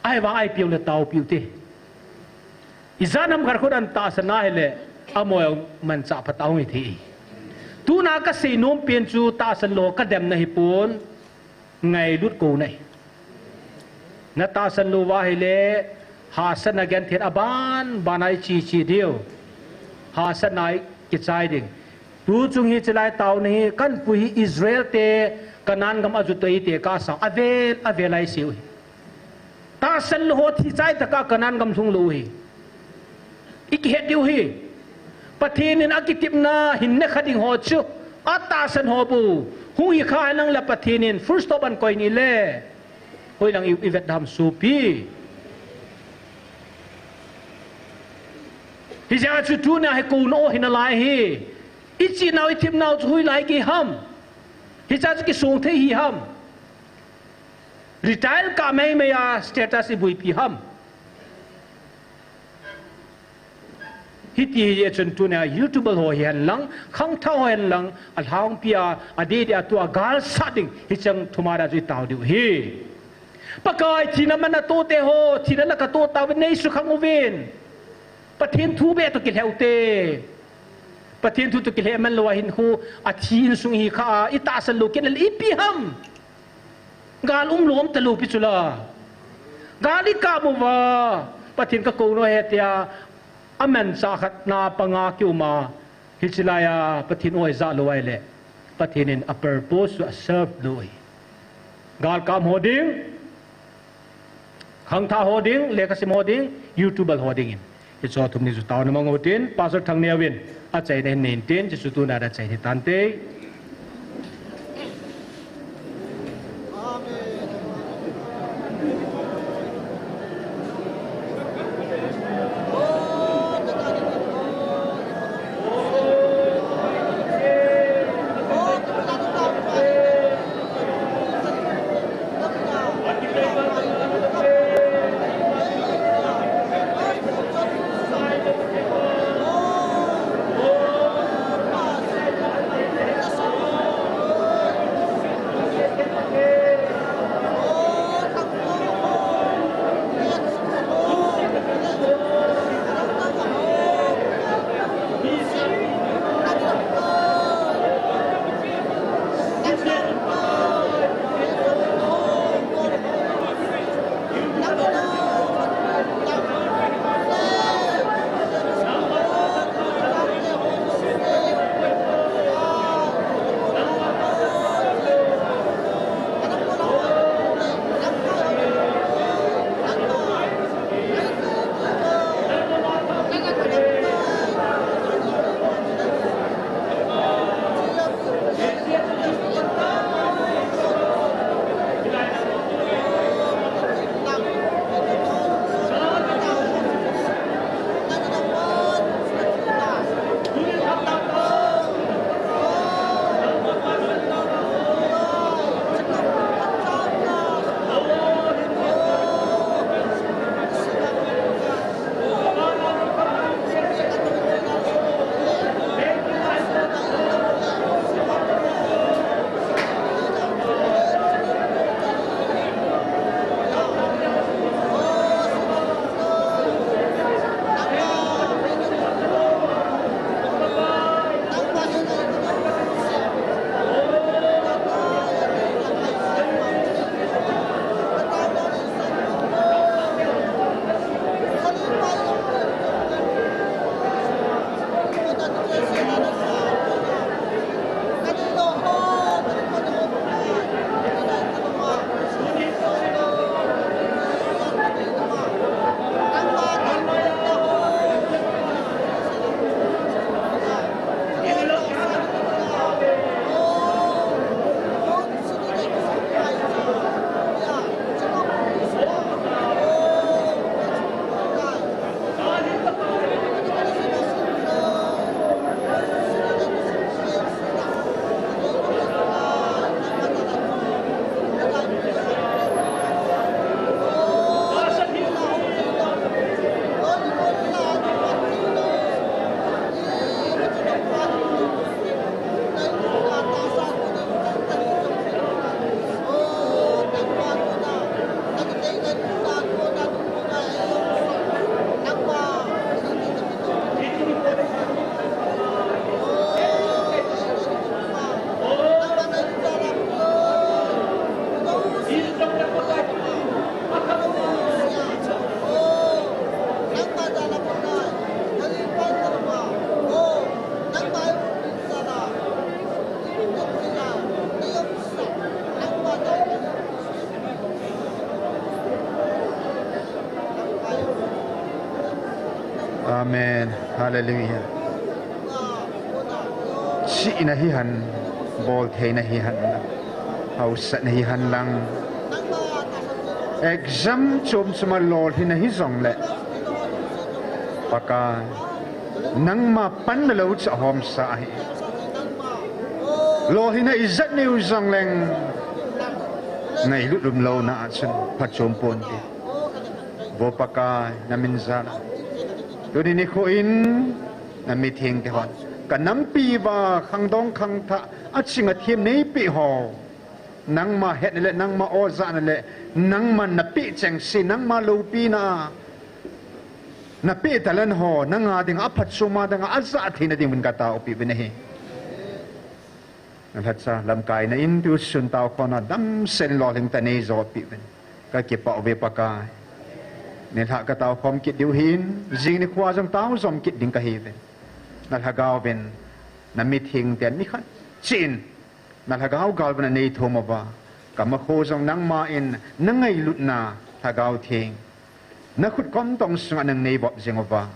Ahivang ipi jongle taopi ute. Ijat ham khat khu atahsan ahile, amaho manchah phat a hung hi thei. Tuna kasei nom pen chu tahsan lou kademna hipon, ngailut kouna ahi. Natahsan lou uva ahile, hahsatna genthei aban ban a iche che diu. Hahsatna kichai ding. Tuchung hi chulai taona hi, kahin pui hi Israel te, Canaan gam ajot u ahi ti kasa, avel, avel a isei u ahi. Tahsan lou ho thi chai tah a Canaan gam lhung lou u ahi. Ikihet diu ahi. Pathen in akitepna hin nekha ding ho chu, atahsan ho bou. Hung hi kha henlang le Pathen in full stop ahin koi in ahile, hoilang i, ivet dem sopi. Hijeh a chu tuna hi kouna ahi nalai ahi. Ichenau ithemnau chu hoilai gei ham. Hiche chu kisong thei hi ham. Retire kah meimei a status iboipi ham. Hiti hi chun tuna YouTuber ho hihen lang, khangthah ho hihen lang, alhangpia, adeh deh a tua galsat ding, hicheng thuman a chu itao diu ahi. Pakai thina man atoh te ho, thina la katoh tauve nei sukhang uvin. Pathen thu beh toh kilheh ute. Pathen thu toh kilheh man lou a hinkho, athi insung hi kha a, itahsan lou kit le ipi ham. Gal um lou um talou pi chu la. Gal ikap uva, Pathen kakou nau ahi tia, amanchah khat na panga kiuma, hiche laiya, Pathen o ijat lou ahile, Pathen in a purpose chu a serve lou ahi. Gal kap ho ding, khangthah ho ding, lekhasim ho ding, YouTuber ho dingin. Hiche ho thum ni chu taona mang utin, Pastor Thangneo in achaina hin nei intin, hiche chu tuna achaina hitante. Amen. Hallelujah. Chihna hihen, boltheina hihen, hausatna hihen lang, exam chom chom a lolhinna hijongle, Pakai, nangma panna lou chu ahomsa ahi. Lolhinna ijat neiu jongleng, ngailut umlouna a chun phachom ponte. Vo Pakai, namin jal a, tuni nikho in, namithengte hon, kanampi uva khangdong khangthah, aching athem neipeh ho, nangma hetna le nangma ojahna le nangman napeh chengse, nangma loupina, napeh talent ho nanga dinga aphachom a dinga ajah theina dinguvin kataopeh uvin ahi. Nalhacha lamkaina in tusun taokhomna damsel in lolhing tah neijopeh uvin, kakipah uve Pakai. Nilhah kataokhom kit diu ahin, jing nikho jong taojom kit ding kahiuve. Nalhagao vin, namithengte mi khat cheh in, nalhagao gal vin aneithum uva, kamakho jong nangma in nangailutna, Lhagao Theng, nakhut komtong sunga nang neivop jing uva,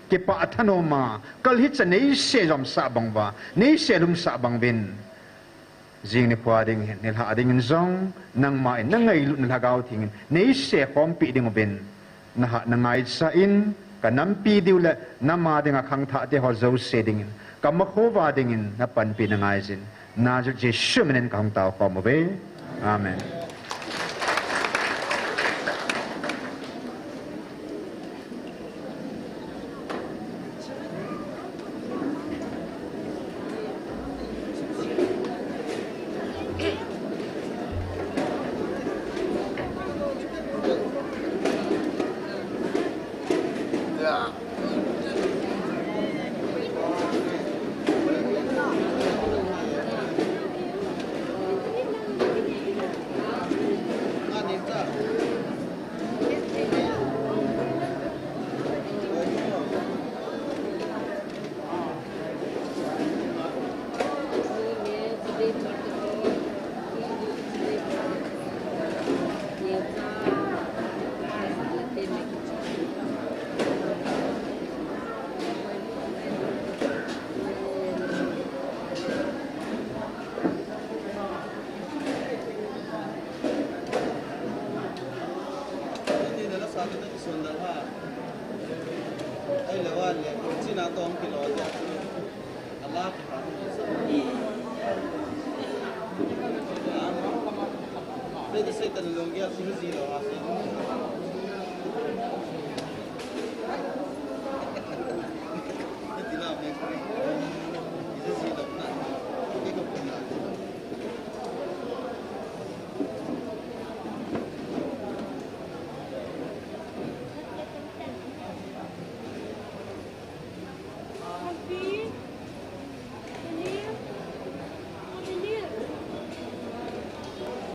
kipah thanoma kal hicha neise jomsah bang uva, neise lungsah bang uvin, jing nikho ding hin, nilhah dingin jong, nangma in nangailutna Lhagao Theng in neise khompeh dinguvin, nahah nangaichan, kanampi diu le nama dinga khangthahte ho jouse dingin, kamakho uva dingin napanpi nangaiyin, Nazareth Jesu minin kahung taokhom uve. Amen.